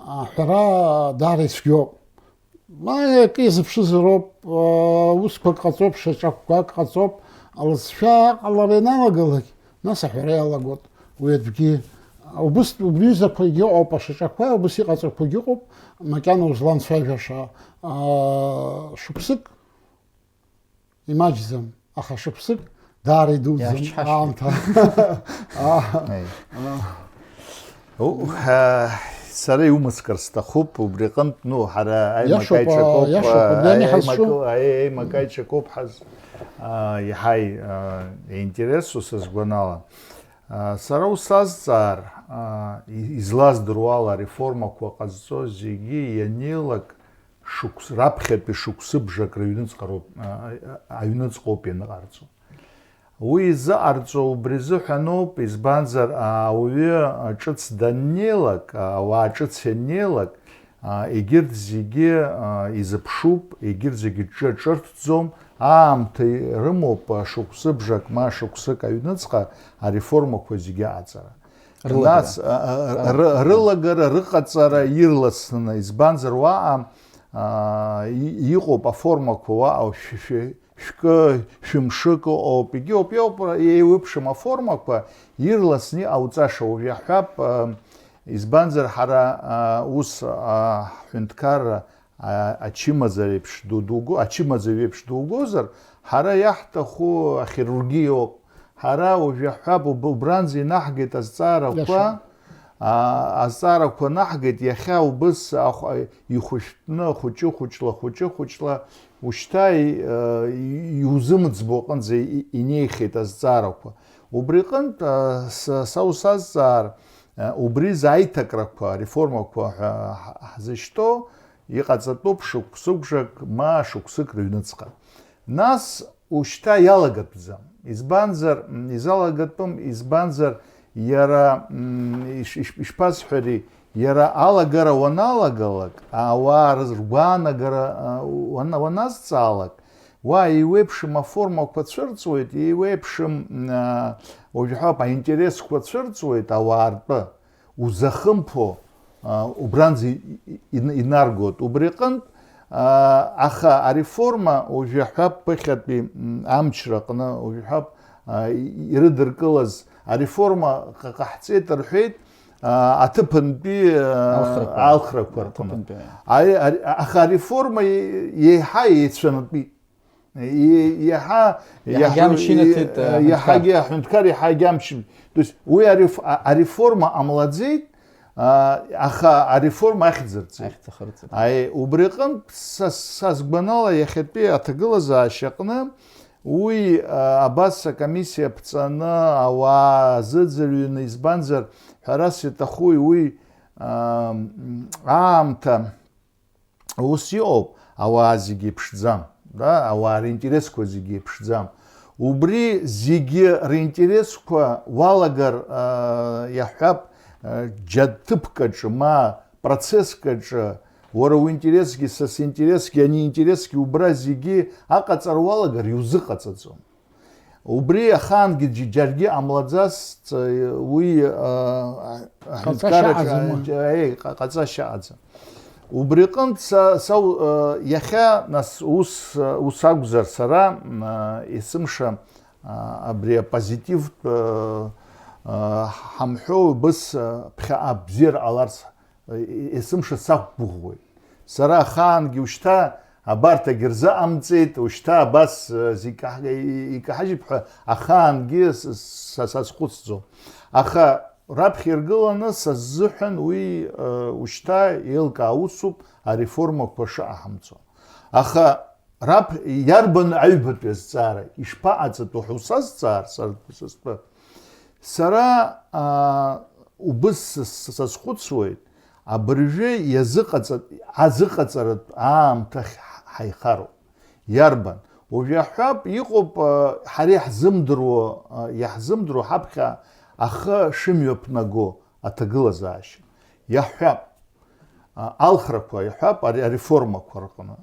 аҳәара даара ицәгьоуп. Ма акы изыԥшызароуп, аа, усқәак ҟаҵоуп, шьаҿақәак ҟаҵоуп, лҵшәа аҟалара ианалагалак, нас аҳәара иалагоит уи аӡәгьы. Убыс, убри ҩызақәагьы ыҟоуп, ашьаҿақәа, убыс иҟаҵақәагьы ыҟоуп, макьана узланцәажәаша, аа, шықәсык имаҷӡам, аха шықәсык даара идуӡӡам Иаачҳашьеит. Аамҭа. Аҳ. Аи. Аҳ. О, ҳа, сара иумыскыр сҭахуп, убри аҟынтә, ну, ҳара Иашоуп, аимакаиҿакоуп, иашоуп, а, убри ами аимак-, ҳазҿу. Аи, аимакаиҿакоуп ҳаз-, а, иаҳа, а, иинтересу са сгәанала. А, сара усазҵаар, а, и-, излаздыруа ала ареформақәа ҟазҵо зегьы ианеилак, шықәс-, раԥхьатәи шықәсыбжак рыҩныҵҟа роуп, а, а, аҩныҵҟоуп ианыҟарҵо. Уи изыҟарҵо убри азыҳәаноуп, избанзар, ауаҩы ҿыц даннеилак, ауаа ҿыц ианнеилак, а, егьырҭ зегьы, а, изыԥшуп, егьырҭ зегьы ҿы-, ҿырҭӡом, Аамҭа рымоуп шықәсыбжак ма шықәсык аҩныҵҟа ареформақәа зегьы аҟаҵара. Рылагара. Нас, а, а, ры-, рылагара, рыҟаҵара ирласны, избанзар уаҟа, а, и-, иҟоуп аформақәа уаҟа, шәи-, шәи-, шәкы, шәымшык ыҟоуп, егьи ауп, иоуп, еиуеиԥшым аформақәа ирласны иҟауҵаша уажә иаҳҳәап, а, избанзар ҳара, а, ус, а, ҳҳәынҭқарра а, ачымазаҩ еиԥш ду-, дуго-, ачымазаҩ еиԥш дугозар, ҳара иаҳҭаху ахирургиоуп. Ҳара уажә иаҳҳәап, уб-, убранӡа инаҳгеит азҵаарақәа, Иашоуп. а, азҵаарақәа наҳгеит, иахьа убыс ахә-, а, ихәышәтәны, хәыҷы-хәыҷла, хәыҷы-хәыҷла, ушьҭа и-, а, и-, иузымӡбо аҟынӡа и-, инеихьеит азҵаарақәа. Убри аҟынтә, а, са, са усазҵаар, а, убри зы аиҭакрақәа, ареформақәа ҳәа ҳ-, ҳзышьҭоу, иҟаҵатәуп шықәсықәжак ма шықәсык рыҩныҵҟа. Нас ушьҭа иалагатәӡам. Избанзар, м, изалагатәым, избанзар иара, м, иш-, иш-, ишԥасҳәари, иара алагара уаналагалак, ауаа рыз-, ргәаанагара, а, уана-, уаназҵаалак, уа еиуеиԥшым аформақәа цәырҵуеит, еиуеиԥшым, м, а, уажәы ҳәоуп, аинтересқәа цәырҵуеит ауаа ртәы. Узахымԥо, а, убранӡа и-, и-, ин-, инаргоит. Убри аҟынтә, а, аха ареформа, уажәы ҳәап, ԥыхьатәи, м, амчра аҟны, уажәы ҳәап, а, и-, ирыдыркылаз ареформа ҟа-, ҟаҳҵеит рҳәеит, а, аҭыԥантәи, а, Алхрақәа. алхрақәа рҟны. Аҭыԥантәи. Ари, ари, аха ареформа е-, еиҳа еицәанатәит. Е-, иаҳа, Иаҳагьы иаҳ-, амч инаҭеит, е-, аҳәынҭқар. Иаҳагьы аҳәынҭқар, иаҳагьы амч. То есть уи ареф-, а-, ареформа ҟамлаӡеит, а, аха ареформа ахьӡырҵеит. Ахьӡ ахырҵеит. Аи, убри аҟынтә са, са сгәанала иахьатәи аҭагылазаашьа аҟны уи, а, абас акомиссиа ԥҵаны ауаа азыӡырҩны, избанзар, ҳәарас иаҭахуи уи, а, м, аамҭа Ус иҟоуп, ауаа зегьы еиԥшӡам, да, ауаа ринтересқәа зегьы еиԥшӡам. Убри зегьы ринтересқәа уалагар, а, иаҳҳәап, а, џьа ҭыԥк аҿы, ма процесск аҿы, уара уинтересгьы, са синтересгьы, ани интересгьы, убра зегьы аҟаҵара уалагар, иузыҟаҵаӡом. Убри ахаангьы џь-, џьаргьы ҟамлаӡац, уи, а, а, Ҟаҵашьа аҳәынҭқарраҿы, аӡам. а, еи, ҟа-, ҟаҵашьа аӡам. Убри аҟынтә са, са, а, иахьа, нас, ус, а, ус акәзар, сара, а, есымша, а, абри апозитивтә, а, а, ҳамҳәо убыс, а, ԥхьаҟа бзиара ҟаларц Есымша сақәгәыӷуеит. Сара ахаангьы ушьҭа абарҭ агьырзыҟамҵеит, ушьҭа абас, э, зегь каҳ-, и-, икаҳажьып ҳәа ахаангьы с-, с-, са сазхәыцӡом. Аха раԥхьа иргыланы са сзыҳәан уи, э, ушьҭа еилкаа усуп ареформақәа шыҟаҳамҵо. Аха Раб иарбан аҩбатәи азҵаара, ишԥаҟаҵатәу ҳәа усазҵаар, сара, са стәы. Сара, аа, убыс с-, с-, сазхәыцуеит, абыржәы иазыҟаҵа-, азыҟаҵаратә аамҭахь ҳ-, ҳаихароуп. Иарбан? Уажә иаҳҳәап, иҟоуп, аа, ҳара иаҳзымдыруа, аа, иаҳзымдыруа ҳаԥхьа ахы шымҩаԥнаго аҭагылазаашьа. Иаҳҳәап, аа, алхрақәа, иаҳҳәап, ари ареформақәа рҟны.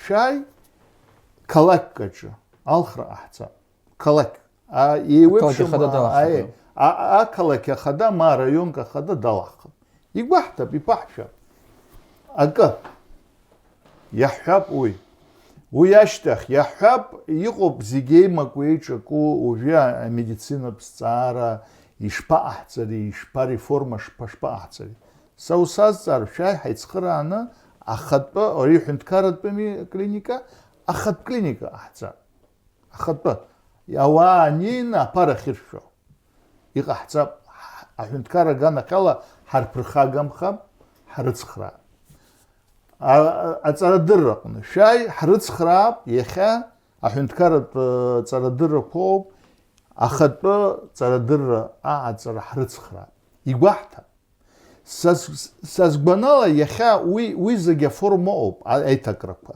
Шәааи, қалақьк аҿы алхра ҟаҳҵап. Қалақь. А, еиуеиԥшым, Ақалақь ахада далахап, аи, а, а, ақалақь ахада, ма араионк ахада далахап. Игәаҳҭап, иԥаҳшәап. Акы. Иаҳҳәап уи. Уи ашьҭахь иаҳҳәап, иҟоуп зегь еимакуа еиҿаку уажәы амедицинатә зҵаара ишԥаҟаҳҵари, ишԥареформа, шԥа-, шԥаҟаҳҵари. Са усазҵаар, шәааи ҳаицхырааны ахатәы, ари ҳәынҭқарратәыми аклиника, ахатә клиника ҟаҳҵап. Ахатәы. Ауаа анеины аԥара ахьыршәшәо. Иҟаҳҵап, ҳ-, аҳәынҭқарра аганахьала ҳарԥырхагамхап, ҳрыцхраап. А-, а-, аҵарадырраҟны. Шәааи, ҳрыцхраап, иахьа аҳәынҭқарратә, э, ҵарадыррақәа ыҟоуп, ахатәы ҵарадырра аҟаҵара ҳрыцхраап. Игәаҳҭап. Са с-, са сгәанала, иахьа уи, уи зегь аформа ыҟоуп, а-, аиҭакрақәа.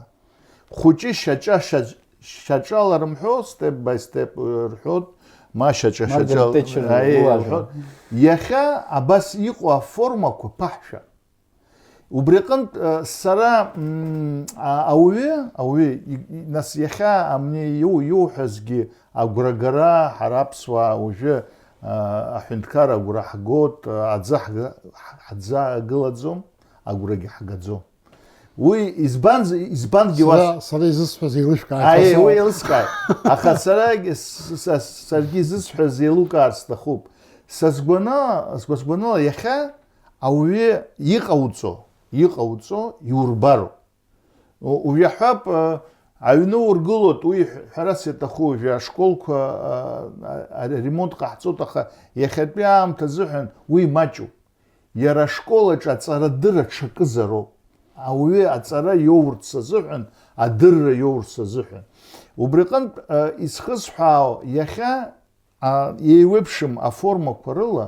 Хәыҷы шьаҿа, шьаҿ-, шьаҿала рымҳәо, step by step, э, рҳәоит, ма шьаҿа, Маргарет шьаҿа, Тэтчер аи, луаажәлар. Рҳәоит. Иахьа абас иҟоу аформақәа ԥаҳшәа. Убри аҟынтә, э, сара, м, а-, ауаҩы, ауаҩы, и-, и-, нас иахьа амни иу-, иуҳәазгьы агәрагара, ҳара аԥсуаа уажәы, а, аҳәынҭқар агәра ҳгоит, а, аӡы ҳга-, ҳ-, ҳаӡы агылаӡом, агәрагьы ҳгаӡом. Уи избанз-, избангьы уас- Сара, сара изысҳәаз еилышәкааит. Аиеи, уи еилыскааит. Аха сарагь-, с-, с-, саргьы изысҳәаз еилукаар сҭахуп. Са сгәанала, сгәа-, сгәанала, иахьа ауаҩы иҟауҵо, иҟауҵо иурбароуп. У-, уажәы иаҳҳәап, а, аҩны ургылоит, уи ҳәарас иаҭаху, уажәы ашколқәа, а, а, аремонт ҟаҳҵоит, аха иахьатәи аамҭа азыҳәан уи маҷуп. Иара ашкол аҿы аҵарадырра ҽакызароуп. Ауаҩы аҵара иоурц азыҳәан, адырра иоурц азыҳәан. Убри аҟынтә, а, исхысҳәаау, иахьа, а, еиуеиԥшым аформақәа рыла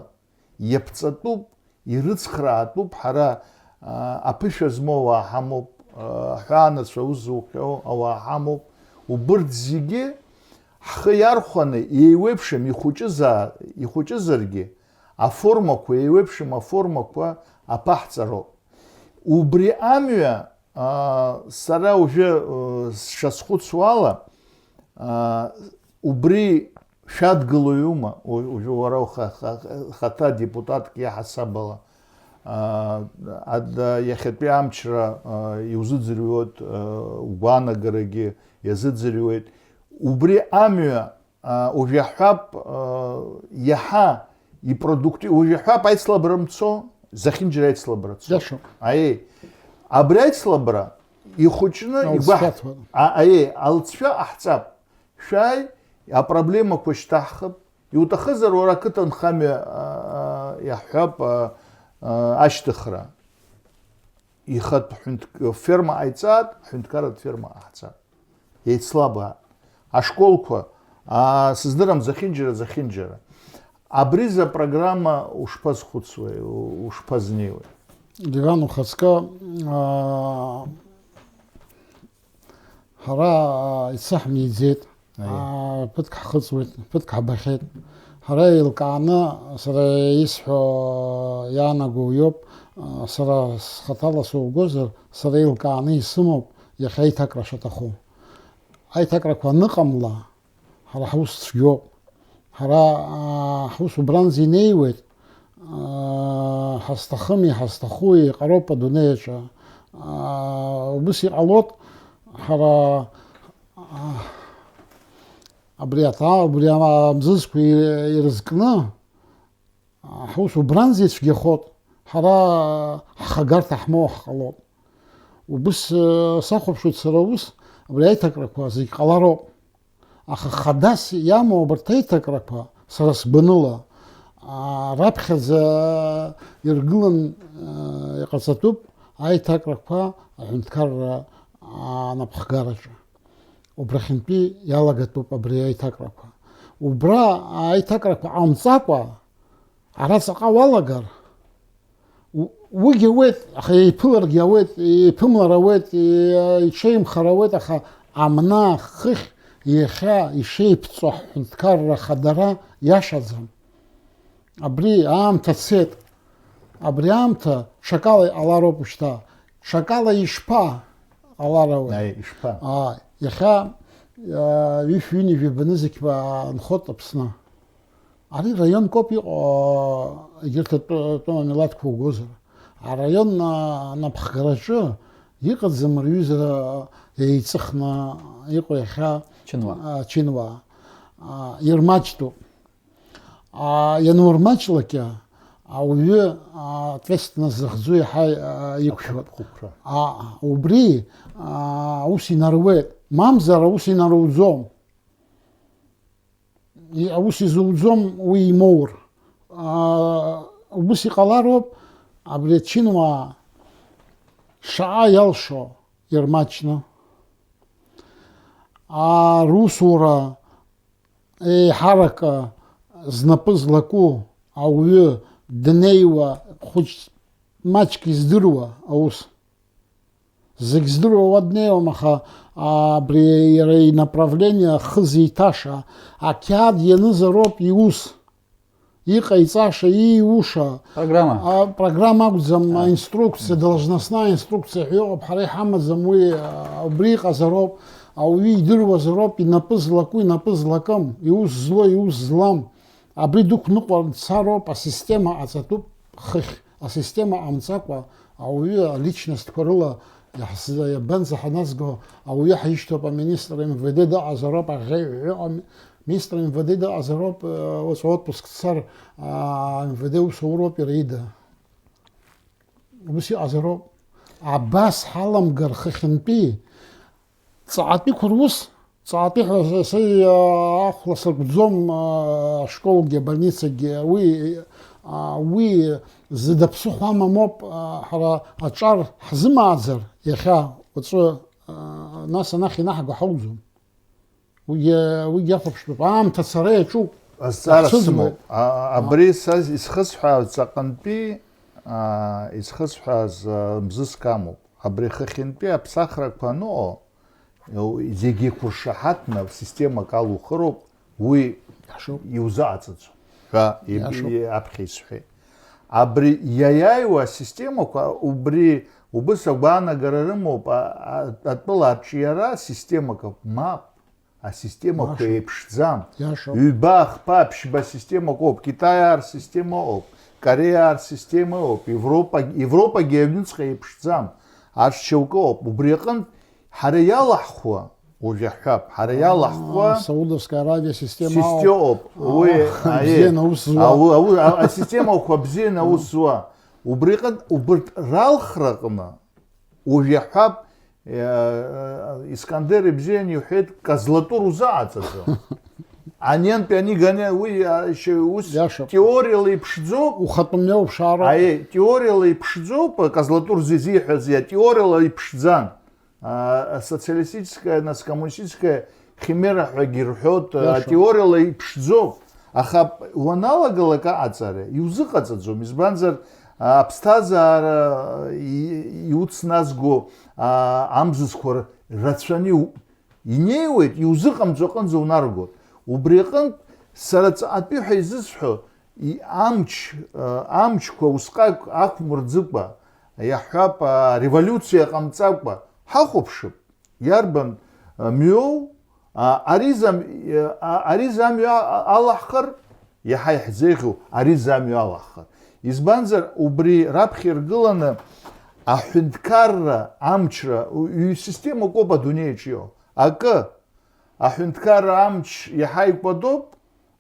иаԥҵатәуп, ирыцхраатәуп ҳара, а, аԥышәа змоу ауаа ҳамоуп, а, аҳәаанацәа аус зухьоу ауаа ҳамоуп. Убырҭ зегьы ҳхы иархәаны еиуеиԥшым ихәыҷызаа-, ихәыҷызаргьы, аформақәа, еиуеиԥшым аформақәа аԥаҳҵароуп. Убри амҩа, аа, сара уажәы, э, сшазхәыцуа ала, аа, убри шәадгылоиума, у-, уажәы уара уха-, ха-, хаҭа депутатк иаҳасаб ала, аа, ад-, иахьатәи амчра, аа, иузыӡырҩуеит, аа, угәаанагарагьы иазыӡырҩуеит. Убри амҩа А, уажә иаҳҳәап, а, иаҳа ипродукти-, уажә иаҳҳәап, аицлабра мцо, зехьынџьара аицлабра цо. Иашоуп. Аиеи. Абри аицлабра ихәыҷны Алҵшәа игәаҳ-, ҭуан. А, аиеи, алҵшәа ҟаҳҵап. Шәааи, апроблемақәа шьҭаҳхып. Иуҭахызар, уара ақыҭанхамҩа, а, а, иаҳҳәап, а, а, ашьҭыхра. Ихатә ҳәынҭ-, ферма ҟаиҵааит, ҳәынҭқарратә ферма ҟаҳҵап. Еицлабаа. Ашколқәа, аа, сыздырам, зехьынџьара, зехьынџьара. Абри за программа ушԥазхәыцуеи, у-, ушԥазнеиуеи? Леван, ухаҵкы, аа, ҳара, аа, ицаҳмиӡеит. Аиеи. Аа, ԥыҭк ҳхыҵуеит, ԥыҭк ҳбахьеит. Ҳара еилкааны, сара исҳәо иаанаго иоуп, аа, сара схаҭала сугозар, сара еилкааны исымоуп иахьа аиҭакра шаҭаху. Аиҭакрақәа аныҟамла, ҳара ҳус цәгьоуп. Ҳара, аа, ҳус убранӡа инеиуеит, аа, ҳазҭахыми, ҳазҭахуи, иҟароуп адунеи аҿы. Аа, убыс иҟалоит, ҳара, аа, абри аҭаа-, убри ама-, амзызқәа ир-, ирызкны, Ҳус убранӡа ицәгьахоит, ҳара ҳхагарҭа ҳмоуа ҳҟалоит. Убыс, э, сахәаԥшуеит сара ус, абри аиҭакрақәа зегь ҟалароуп. Аха хадас иамоу абарҭ аиҭакрақәа, сара сгәаныла, а, раԥхьаӡа иргылан, э, иҟаҵатәуп аиҭакрақәа аҳәынҭқарра анапхгараҿы. Убрахьынтәи иалагатәуп абри аиҭакрақәа. Убра аиҭакрақәа ҟамҵакәа, ара ҵаҟа уалагар, у-, уигьы ауеит, аха еиԥыларгьы ауеит, еиԥымлар ауеит, е-, иҽеимхар ауеит, аха амна, хыхь, иахьа ишеиԥҵәо ҳҳәынҭқарра хадара иашаӡам. Абри аамҭа цеит. Абри аамҭа ҽакала иҟалароуп шьҭа. Ҽакала ишԥа ҟаларауеи? Аи, ишԥа? Ааи, иахьа, а, ҩышәи ҩынҩажәи банызқьба нхоит Аԥсны. Ари раионк ауп иҟоу, егьырҭ атәы-, атәым амилаҭқәа угозар. Араион, а, анапхгараҿы иҟаӡам рҩыза еиҵыхны иҟоу иахьа, Чынуаа. А, чынуаа. А, ирмаҷтәуп. А, ианурмаҷлакьа, ауаҩы, а, ответственность зыхьӡу иаҳа, а, иқәшәоит. Ахықәкра. А, убри, а, аус инаруеит. Мамзар аус инаруӡом. И-, аус изуӡом уи имоур. А, убыс иҟалароуп, абри ачинуаа шаҟа иалшо ирмаҷны. А, русура еиҳарак знапы злаку ауаҩы днеиуа, хәыҷ маҷк издыруа аус. Зегь здыруа уа днеиуам, аха абри иара инаправление ахы зиҭаша, ақьаад ианызароуп иус. иҟаиҵаша, ииуша, Программа. А, программа акәӡам, аинструкциа, должностная инструкция ҳәа иҟоуп, ҳара иҳамаӡам уи, а, убри иҟазароуп, ауаҩы идыруазароуп, инапы злаку, инапы злакым, иус злоу, иус злам. Абри дықәныҟәар дцароуп, асистема ҟаҵатәуп, хыхь, асистема ҟамҵакәа, ауаҩы аличностқәа рыла иаҳз-, иабанӡа ҳаназго, ауаҩы ҳишьҭоуп, аминистр МВД дыҟазароуп, аӷьеҩ ҳәа иҟам, министр МВД дыҟазароуп, э, уаҵәы отпуск дцар, а, МВД усуроуп иара ида. Ус иҟазароуп. Абас ҳаламгар хыхьынтәи ҵаҟатәиқәа рус, ҵаҟатәи ҳәа са, са, а, ахәла сыркәӡом, а, ашколгьы, абольницагьы, уи, а, уи зыда ԥсыхәа амамоуп, а, ҳара аҿар ҳзымааӡар, иахьа, уаҵәы, а, нас анахь инаҳго ҳауӡом. Уигьы, уигьы иахәаԥштәуп. Аамҭа ацара иаҿуп. Азҵаара Иаҳцәыӡуеит. Сымоуп. А, абри са исхысҳәааз ҵаҟантәи, а, исхысҳәааз, а, мзызк амоуп. Абри хыхьынтәи аԥсахрақәа аныҟоу, зегьы еиқәыршаҳаҭны системак алухыроуп, уи Иашоуп. Иузаҟаҵаӡом ҳәа иб-, Иашоуп. Аԥхьа исҳәеит. Абри иаиааиуа асистемақәа, убри убыс агәаанагара рымоуп, а, а, атәыла аҿиара системақәа, мап, асистемақәа Иашоуп. Еиԥшӡам. Иашоуп. Ҩба, хԥа, ԥшьба системак ыҟоуп, Китаиаа рсистема ыҟоуп, Кореиаа рсистема ыҟоуп, Европа, Европагьы аҩныҵҟа еиԥшӡам, арҭ шьоукы ыҟоуп. Убри аҟынтә ҳара иалаҳхуа, уажә иаҳҳәап, ҳара иалаҳхуа А, Саудовская Аравия система система ыҟоуп. Уи, А, аи, бзианы аус зуа. Ау, ау, а, асистемақәа бзианы аус зуа. Убри аҟынтә, убырҭ ралхраҟны, уажә иаҳҳәап, э, Искандер ибзианы иҳәеит, козлатур узаҟаҵаӡом. Ани антәи ани ганы уи, а, шьа-, ус Иашоуп. Теориала иԥшӡоуп. Ухатәы мҩа уԥшаароуп. Аиеи, теориала иԥшӡоуп, козлатур зизиҳәаз, иа, теориала иԥшӡан. А, асоциалистическая, националистическая химера ҳәагьы рҳәоит, а, Иашоуп. Теориала иԥшӡоуп. Аха уаналагалак аҟаҵара, иузыҟаҵаӡом, избанзар, а, аԥсҭазаара и-, иуцназго, а, амзызқәа рацәаны иу-, инеиуеит, иузыҟамҵо аҟынӡа унаргоит. Убри аҟынтә, сара ҵаҟатәи ҳәа изысҳәо, и-, амч, а, амчқәа усҟак ақәмырӡыкәа, иаҳҳәап, а, револиуциа ҟамҵакәа, ҳахәаԥшып, иарбан, а, мҩоу, а, ари зам-, а, ари замҩа а-, алаҳхыр, иаҳа иаҳзеиӷьу, ари замҩа алаҳхыр. Избанзар, убри раԥхьа иргыланы аҳәынҭқарра амчра, ҩ-, ҩ-системак ауп адунеиаҿ иҟоу. Акы, аҳәынҭқарра амч иаҳа икәадоуп,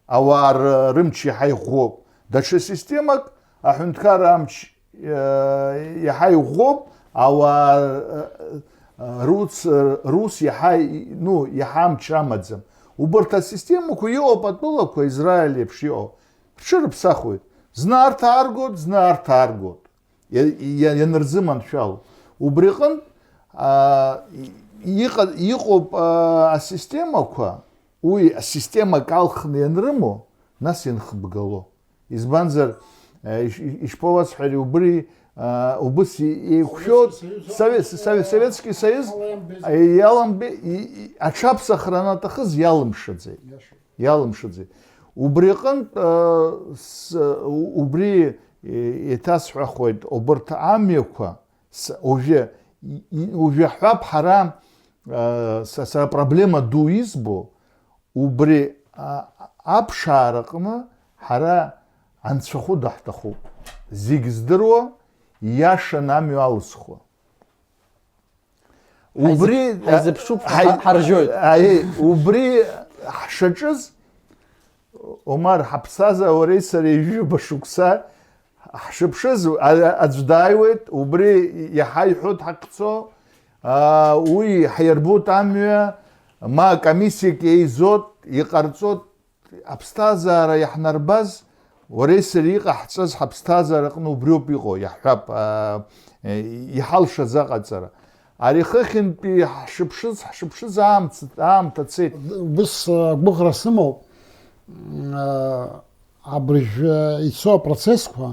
ауаа р-, рымч иаҳа иӷәӷәоуп. Даҽа системак, аҳәынҭқарра амч, э, иаҳа иӷәӷәоуп, ауаа, э, э, рус, э, рус иаҳа, ну, иаҳа амч амаӡам. Убарҭ асистемақәа иҟоуп атәылақәа, Израиль еиԥш иҟоу, рҽырыԥсахуеит. Зны арҭ ааргоит, зны арҭ ааргоит. Иа-, иа-, ианырзыманшәало. Убри аҟынтә, а, иҟа-, иҟоуп, а, асистемақәа, уи асистемак алхны ианрымоу, нас ианхыбгало. Избанзар, а, иш-, иш-, ишԥауасҳәари, убри, а, убыс и-, еиқәшәоит Советский Союз, Совет-, Совет-, Советский Союз, иаламбеи, и-, и-, аҽаԥсахра анаҭахыз иалымшаӡеит. Иашоуп. Иалымшаӡеит. Убри аҟынтә, а, с-, у-, убри, е-, еиҭасҳәахуеит, убарҭ амҩақәа, с-, уажәы, и-, и-, уажәы ҳҳәап, ҳара, а, са, сара проблема ду избо, убри, а, аԥшаараҟны ҳара анцәахәы даҳҭахуп. Зегь здыруа, ииашаны амҩа алызхуа. Убри Ҳаизыԥ-, ҳаизыԥшуп, ҳаи-, ҳа-, ҳаржьоит. Аи, убри ҳшаҿыз, Омар, ҳаԥсаза уареи сареи ҩажәаба шықәса ҳшыԥшыз, а-, аӡә дааиуеит, убри иаҳа иҳәоит ҳахьцо, а, уи ҳаирбоит амҩа, ма комиссиак еизоит, иҟарҵоит, аԥсҭазаара иаҳнарбаз, уареи сареи иҟаҳҵаз ҳаԥсҭазаара аҟны убриоуп иҟоу, иаҳҳәап, аа, иҳалшаз аҟаҵара. Ари хыхьынтәи ҳшыԥшыз, ҳшыԥшыз аамц-, аамҭа цеит. Убыс, а, агәыӷра сымоуп, м, а, абыржә, а, ицо апроцессқәа,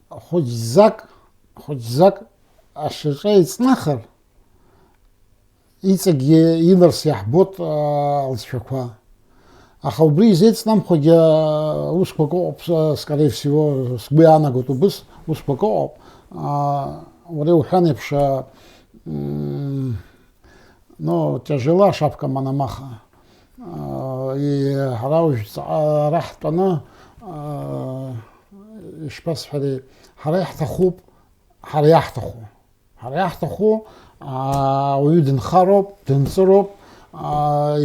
хәыҷӡак, хәыҷӡак ашьаҿа еиҵнахыр, иҵегьгьы иларс иаҳбоит, аа, алҵшәақәа. Аха убри изеицнамхогьы усқәак ыҟоуп, скорее всего, сгәы иаанагоит убыс, усқәак ыҟоуп. Уара иуҳәан еиԥш, ну, тяжела шапка Мономаха. Ҳара уажә ара ҳтәаны, ишԥасҳәари, ҳара иаҳҭахуп, ҳара иаҳҭаху. Ҳара иаҳҭаху, ауаҩы дынхароуп, дынҵыроуп,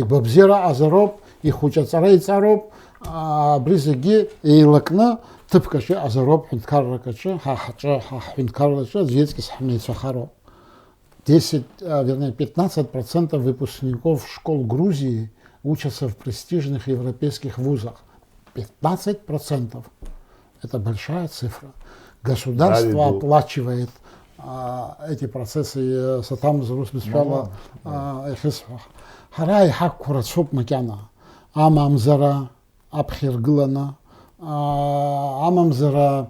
игәабзиара аҟазароуп, ихәыҷы аҵара иҵароуп, абри зегьы еилакны ҭыԥк аҿы иҟазароуп, ҳәынҭқаррак аҿы, ҳа ҳҿы, ҳа ҳҳәынҭқарраҿы аӡә иеҵкьыс ҳмеицәахароуп. Десять, а, вернее, пятнадцать процентов выпускников школ Грузии учатся в престижных европейских вузах. Пятнадцать процентов. Это большая цифра. Государство оплачивает, а, эти процессы, э, саҭамыз урыс бызшәала, а, иахьысҳәо. Ҳара иҳақәқәа рацәоуп макьана. Амамзара, аԥхьа иргыланы, аа, амамзар, аа,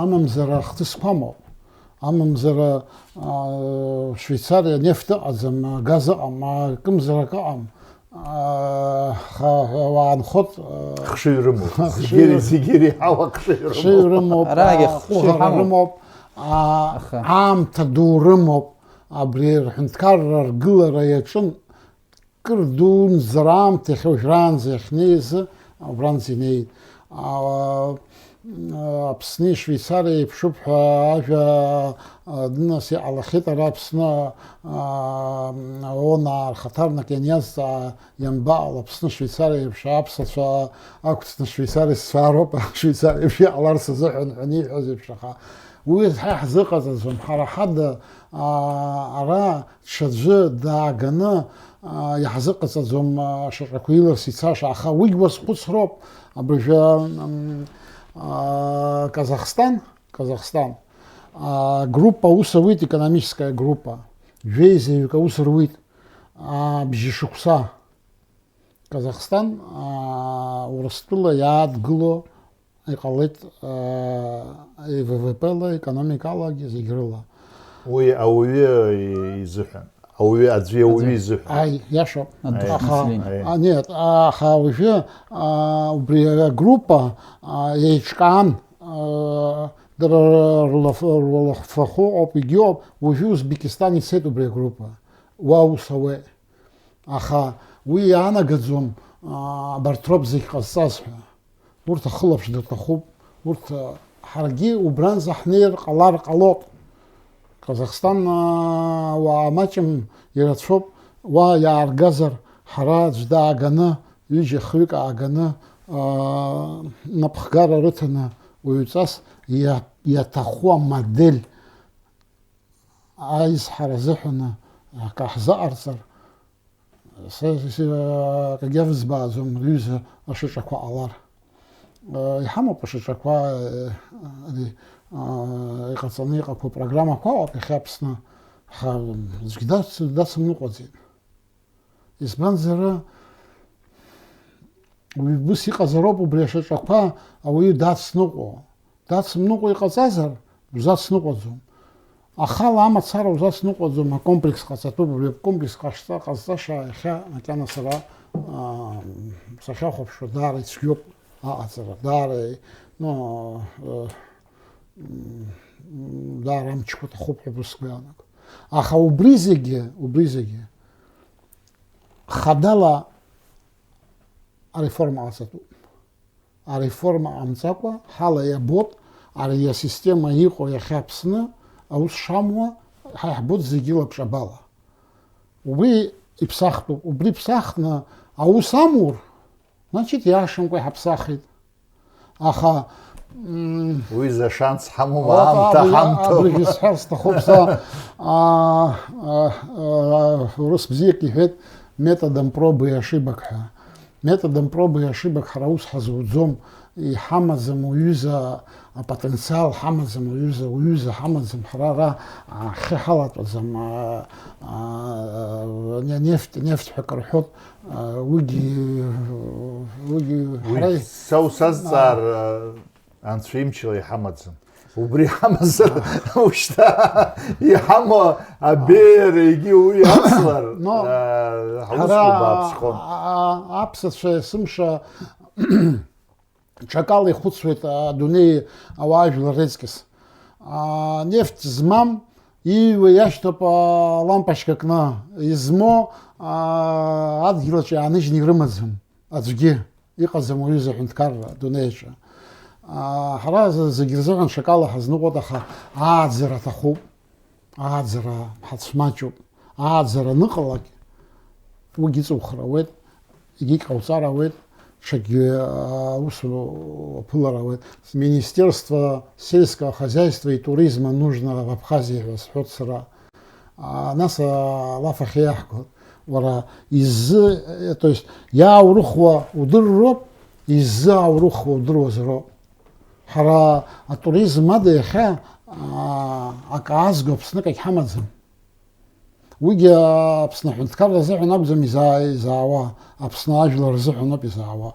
амамзар ахҭысқәа амоуп. Амамзар, аа, Швеицариа нефт ыҟаӡам, агаз ыҟам, акымзар акы ыҟам. Аа, ха-, уаанхоит, аа, хшыҩ рымоуп. Хшыҩ Зегьы, зегьы иреиҳау ахшыҩ рымоуп. Хшыҩ рымоуп, Арагьы аа, хшыҩ ҟәыӷара ҳамоуп. Рымоуп, аа, Аха. Аамҭа ду рымоуп. Абри рҳәынҭқарра ргылара иаҿын. Кыр дуунӡа раамҭа иахьа уажәраанӡа иахьнеиз, убранӡа инеит. А, Аԥсни Швеицариа еиԥшуп ҳәа ажәа, а, днас иҟалахьеит ара Аԥсны, а, ООН-аа рхаҭарнак ианиазҵаа, ианбаҟало Аԥсны Швеицариа еиԥш аԥсацәа ақәҵны Швеицариа сцәаароуп, Швеицариа еиԥш иҟаларц азыҳәан ҳәа аниҳәаз еиԥш, аха уи ҳа иаҳзыҟаҵаӡом, ҳара ҳада, а, ара Ҽаӡәы дааганы, аа, иаҳзыҟаҵаӡом, аа, ашьаҿақәа иларс ицаша, аха уигь уазхәыцроуп. Абыржәы, м, аа, Казахстан, Казахстан, аа, группа аус ауеит, экономическая группа. Жәеизаҩык аус руит, аа, бжьышықәса. Казахстан, аа, Урыстәыла иаадгыло Иҟалеит, э, и В В П-ла, економикалагьы, зегь рыла. Уи ауаҩы изыҳәан, ауаҩы, аӡәи ауаҩы Аӡәы. Изыҳәан. Аи, иашоуп. Аӡәы Аха, население. Аи. А, нет, аха уажәы, а, убри агруппа, а, еиҿкаан, а, дара рылаф-, рылахәфахо ауп, егьиоуп, уажәы Узбекистан ицеит убри агруппа. Уа ус ауеит. Аха уи иаанагаӡом, аа, абарҭ роуп зегь ҟазҵаз ҳәа. Урҭ ахылаԥш дырҭахуп, урҭ, а, ҳаргьы убранӡа ҳнеир ҟалар ҟалоит. Казахстан, аа, уаа маҷым ирацәоуп, уа иааргазар, ҳара аӡә дааганы, ҩыџьа-хҩык ааганы, аа, напхгара рыҭаны уаҩҵас иа-, иаҭаху амодель аизҳара азыҳәан акы ҳзыҟарҵар, са, са, акгьы авзбааӡом, рҩыза ашьаҿақәа ҟалар. Иҳамоуп ашьаҿақәа, ари, иҟаҵаны иҟақәоу программақәа ыҟоуп иахьа Аԥсны, ҳа, аӡәгьы дац-, дацымныҟәаӡеит. Избанзар, уи ус иҟазароуп убри ашьаҿақәа ауаҩы дацныҟәо. Дацымныҟәо иҟаҵазар, узацныҟәаӡом. Ахала амацара узацныҟәаӡом, акомплекс ҟаҵатәуп, убри акомплекс ҟашҵа-, ҟазҵаша иахьа макьана сара, аа, сахьахәаԥшуа даара ицәгьоуп аҟаҵара, даара, ну, э, м, даара амчқәа ҭахуп ҳәа ус сгәы иаанагоит. Аха убри зегьы, убри зегьы, Хадала ареформа ҟаҵатәуп. Ареформа ҟамҵакәа ҳала иабот, ари асистема иҟоу иахьа Аԥсны аус шамуа ҳа иаҳбот зегьы лабҿабала. Уи иԥсахтәуп, убри ԥсахны аус амур, значит, иашамкәа иҳаԥсахит. Аха, м, Уи за шанс ҳамоума, Уаҟа аамҭа абри, ҳамҭоума? Абригьы сҳәар сҭахуп са, а, а, а, урыс бзиак иҳәеит, методом пробы и ошибок ҳәа. Методом пробы и ошибок ҳара ус ҳазуӡом, иҳамаӡам уҩыза апотенциал, ҳамаӡам уҩыза, уҩыза ҳамаӡам, ҳара ара ахьы ҳалатәаӡам, а, а, не-, нефть, нефть ҳәа акы рҳәоит, Уигьы, уигьы Уи ҳара са усазҵаар, анцәа имчала иҳамаӡам. Убри ҳамазар, ушьҭа иҳамоу абеиара егьи уи ацлар, Но, э, ҳара ҳаусқәа бааԥсхон. А-, аԥсацәа есымша ҽакала ихәыцуеит адунеи ауаажәлар реҵкьыс. А, нефт змам, ииҩуа иашьҭоуп, а, лампочка кны, измоу, а, адгьылаҿ иааныжьны ирымаӡам аӡәгьы, иҟаӡам уаҩы зыҳәынҭқарра адунеиаҿы. А, ҳара з-, зегь рзыҳәан ҽакала ҳазныҟәоит, аха ааӡара аҭахуп. Ааӡара ҳацәмаҷуп. Ааӡара аныҟалак, уигь ыҵухыр ауеит, егьигь ҟауҵар ауеит, ҽакгьы, а, аус уаԥылар ауеит. Министерство сельского хозяйства и туризма нужно в Абхазии ҳәа сҳәоит сара. А, нас, а, алаф ахьиаҳгоит. Уара изы, э, то есть, иааурыхуа удырроуп, изы ааурыхуа удыруазароуп. Ҳара атуризм ада иахьа, аа, акы аазго Аԥснык агьҳамаӡам. Уигьы Аԥсны аҳәынҭқарра азыҳәан акәӡам изаа-, изаауа, Аԥсны ажәлар рзыҳәан ауп изаауа.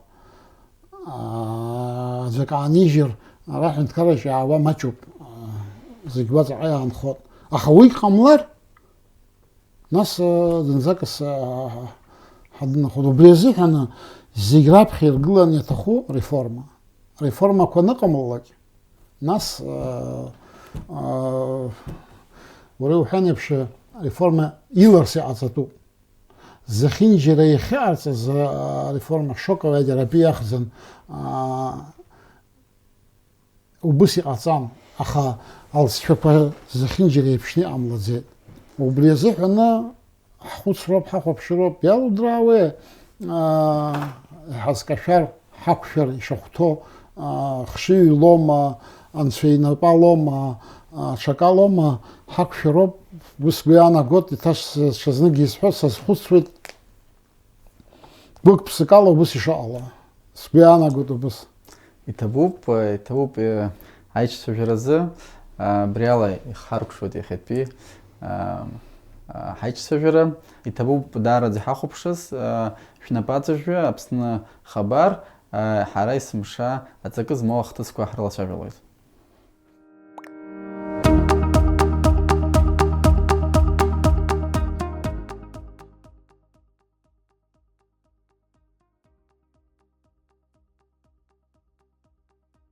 Аа, аӡәы акы аанижьыр, ара аҳәынҭқарраҿы иаауа маҷуп, аа, зегь уаҵәҟьа иаанхоит. Аха уигь ҟамлар, Нас, э, зынӡакыс, э, ҳаднахәыда. Убри азыҳәан зегь раԥхьа иргыланы иаҭаху реформа. Ареформақәа аныҟамлалак, нас, э, э, уара иуҳәан еиԥш, ареформа иларц иҟаҵатәуп. Зехьынџьара иахьыҟарҵаз, э, ареформа шоколади араби иахьӡын, э, Убыс иҟаҵан, аха алҵшәақәа зехьынџьара еиԥшны иҟамлаӡеит. Убри азыҳәаны ҳхәыцроуп, ҳахәаԥшроуп, иалудраауеи, аа, иҳазкашәар, ҳақәшәар ишахәҭоу, аа, хшыҩ лоума, анцәа инапы алоума, аа, ҽакалоума, ҳақәшәароуп, ус сгәы иаанагоит, еиҭа ш-, ҽазнык исҳәо сазхәыцуеит. Гәык-ԥсыкала убыс ишыҟало, сгәы иаанагоит убыс. Иҭабуп, иҭабуп, э, аиҿцәажәаразы, а, абриала ихҳаркәшоит иахьатәи, а, а, ҳаиҿцәажәара. Иҭабуп даараӡа иҳахәаԥшыз, а, шәнапаҵаҩы Аԥсны хабар, а, ҳара есымша аҵакы змоу ахҭысқәа ҳрылацәажәалоит.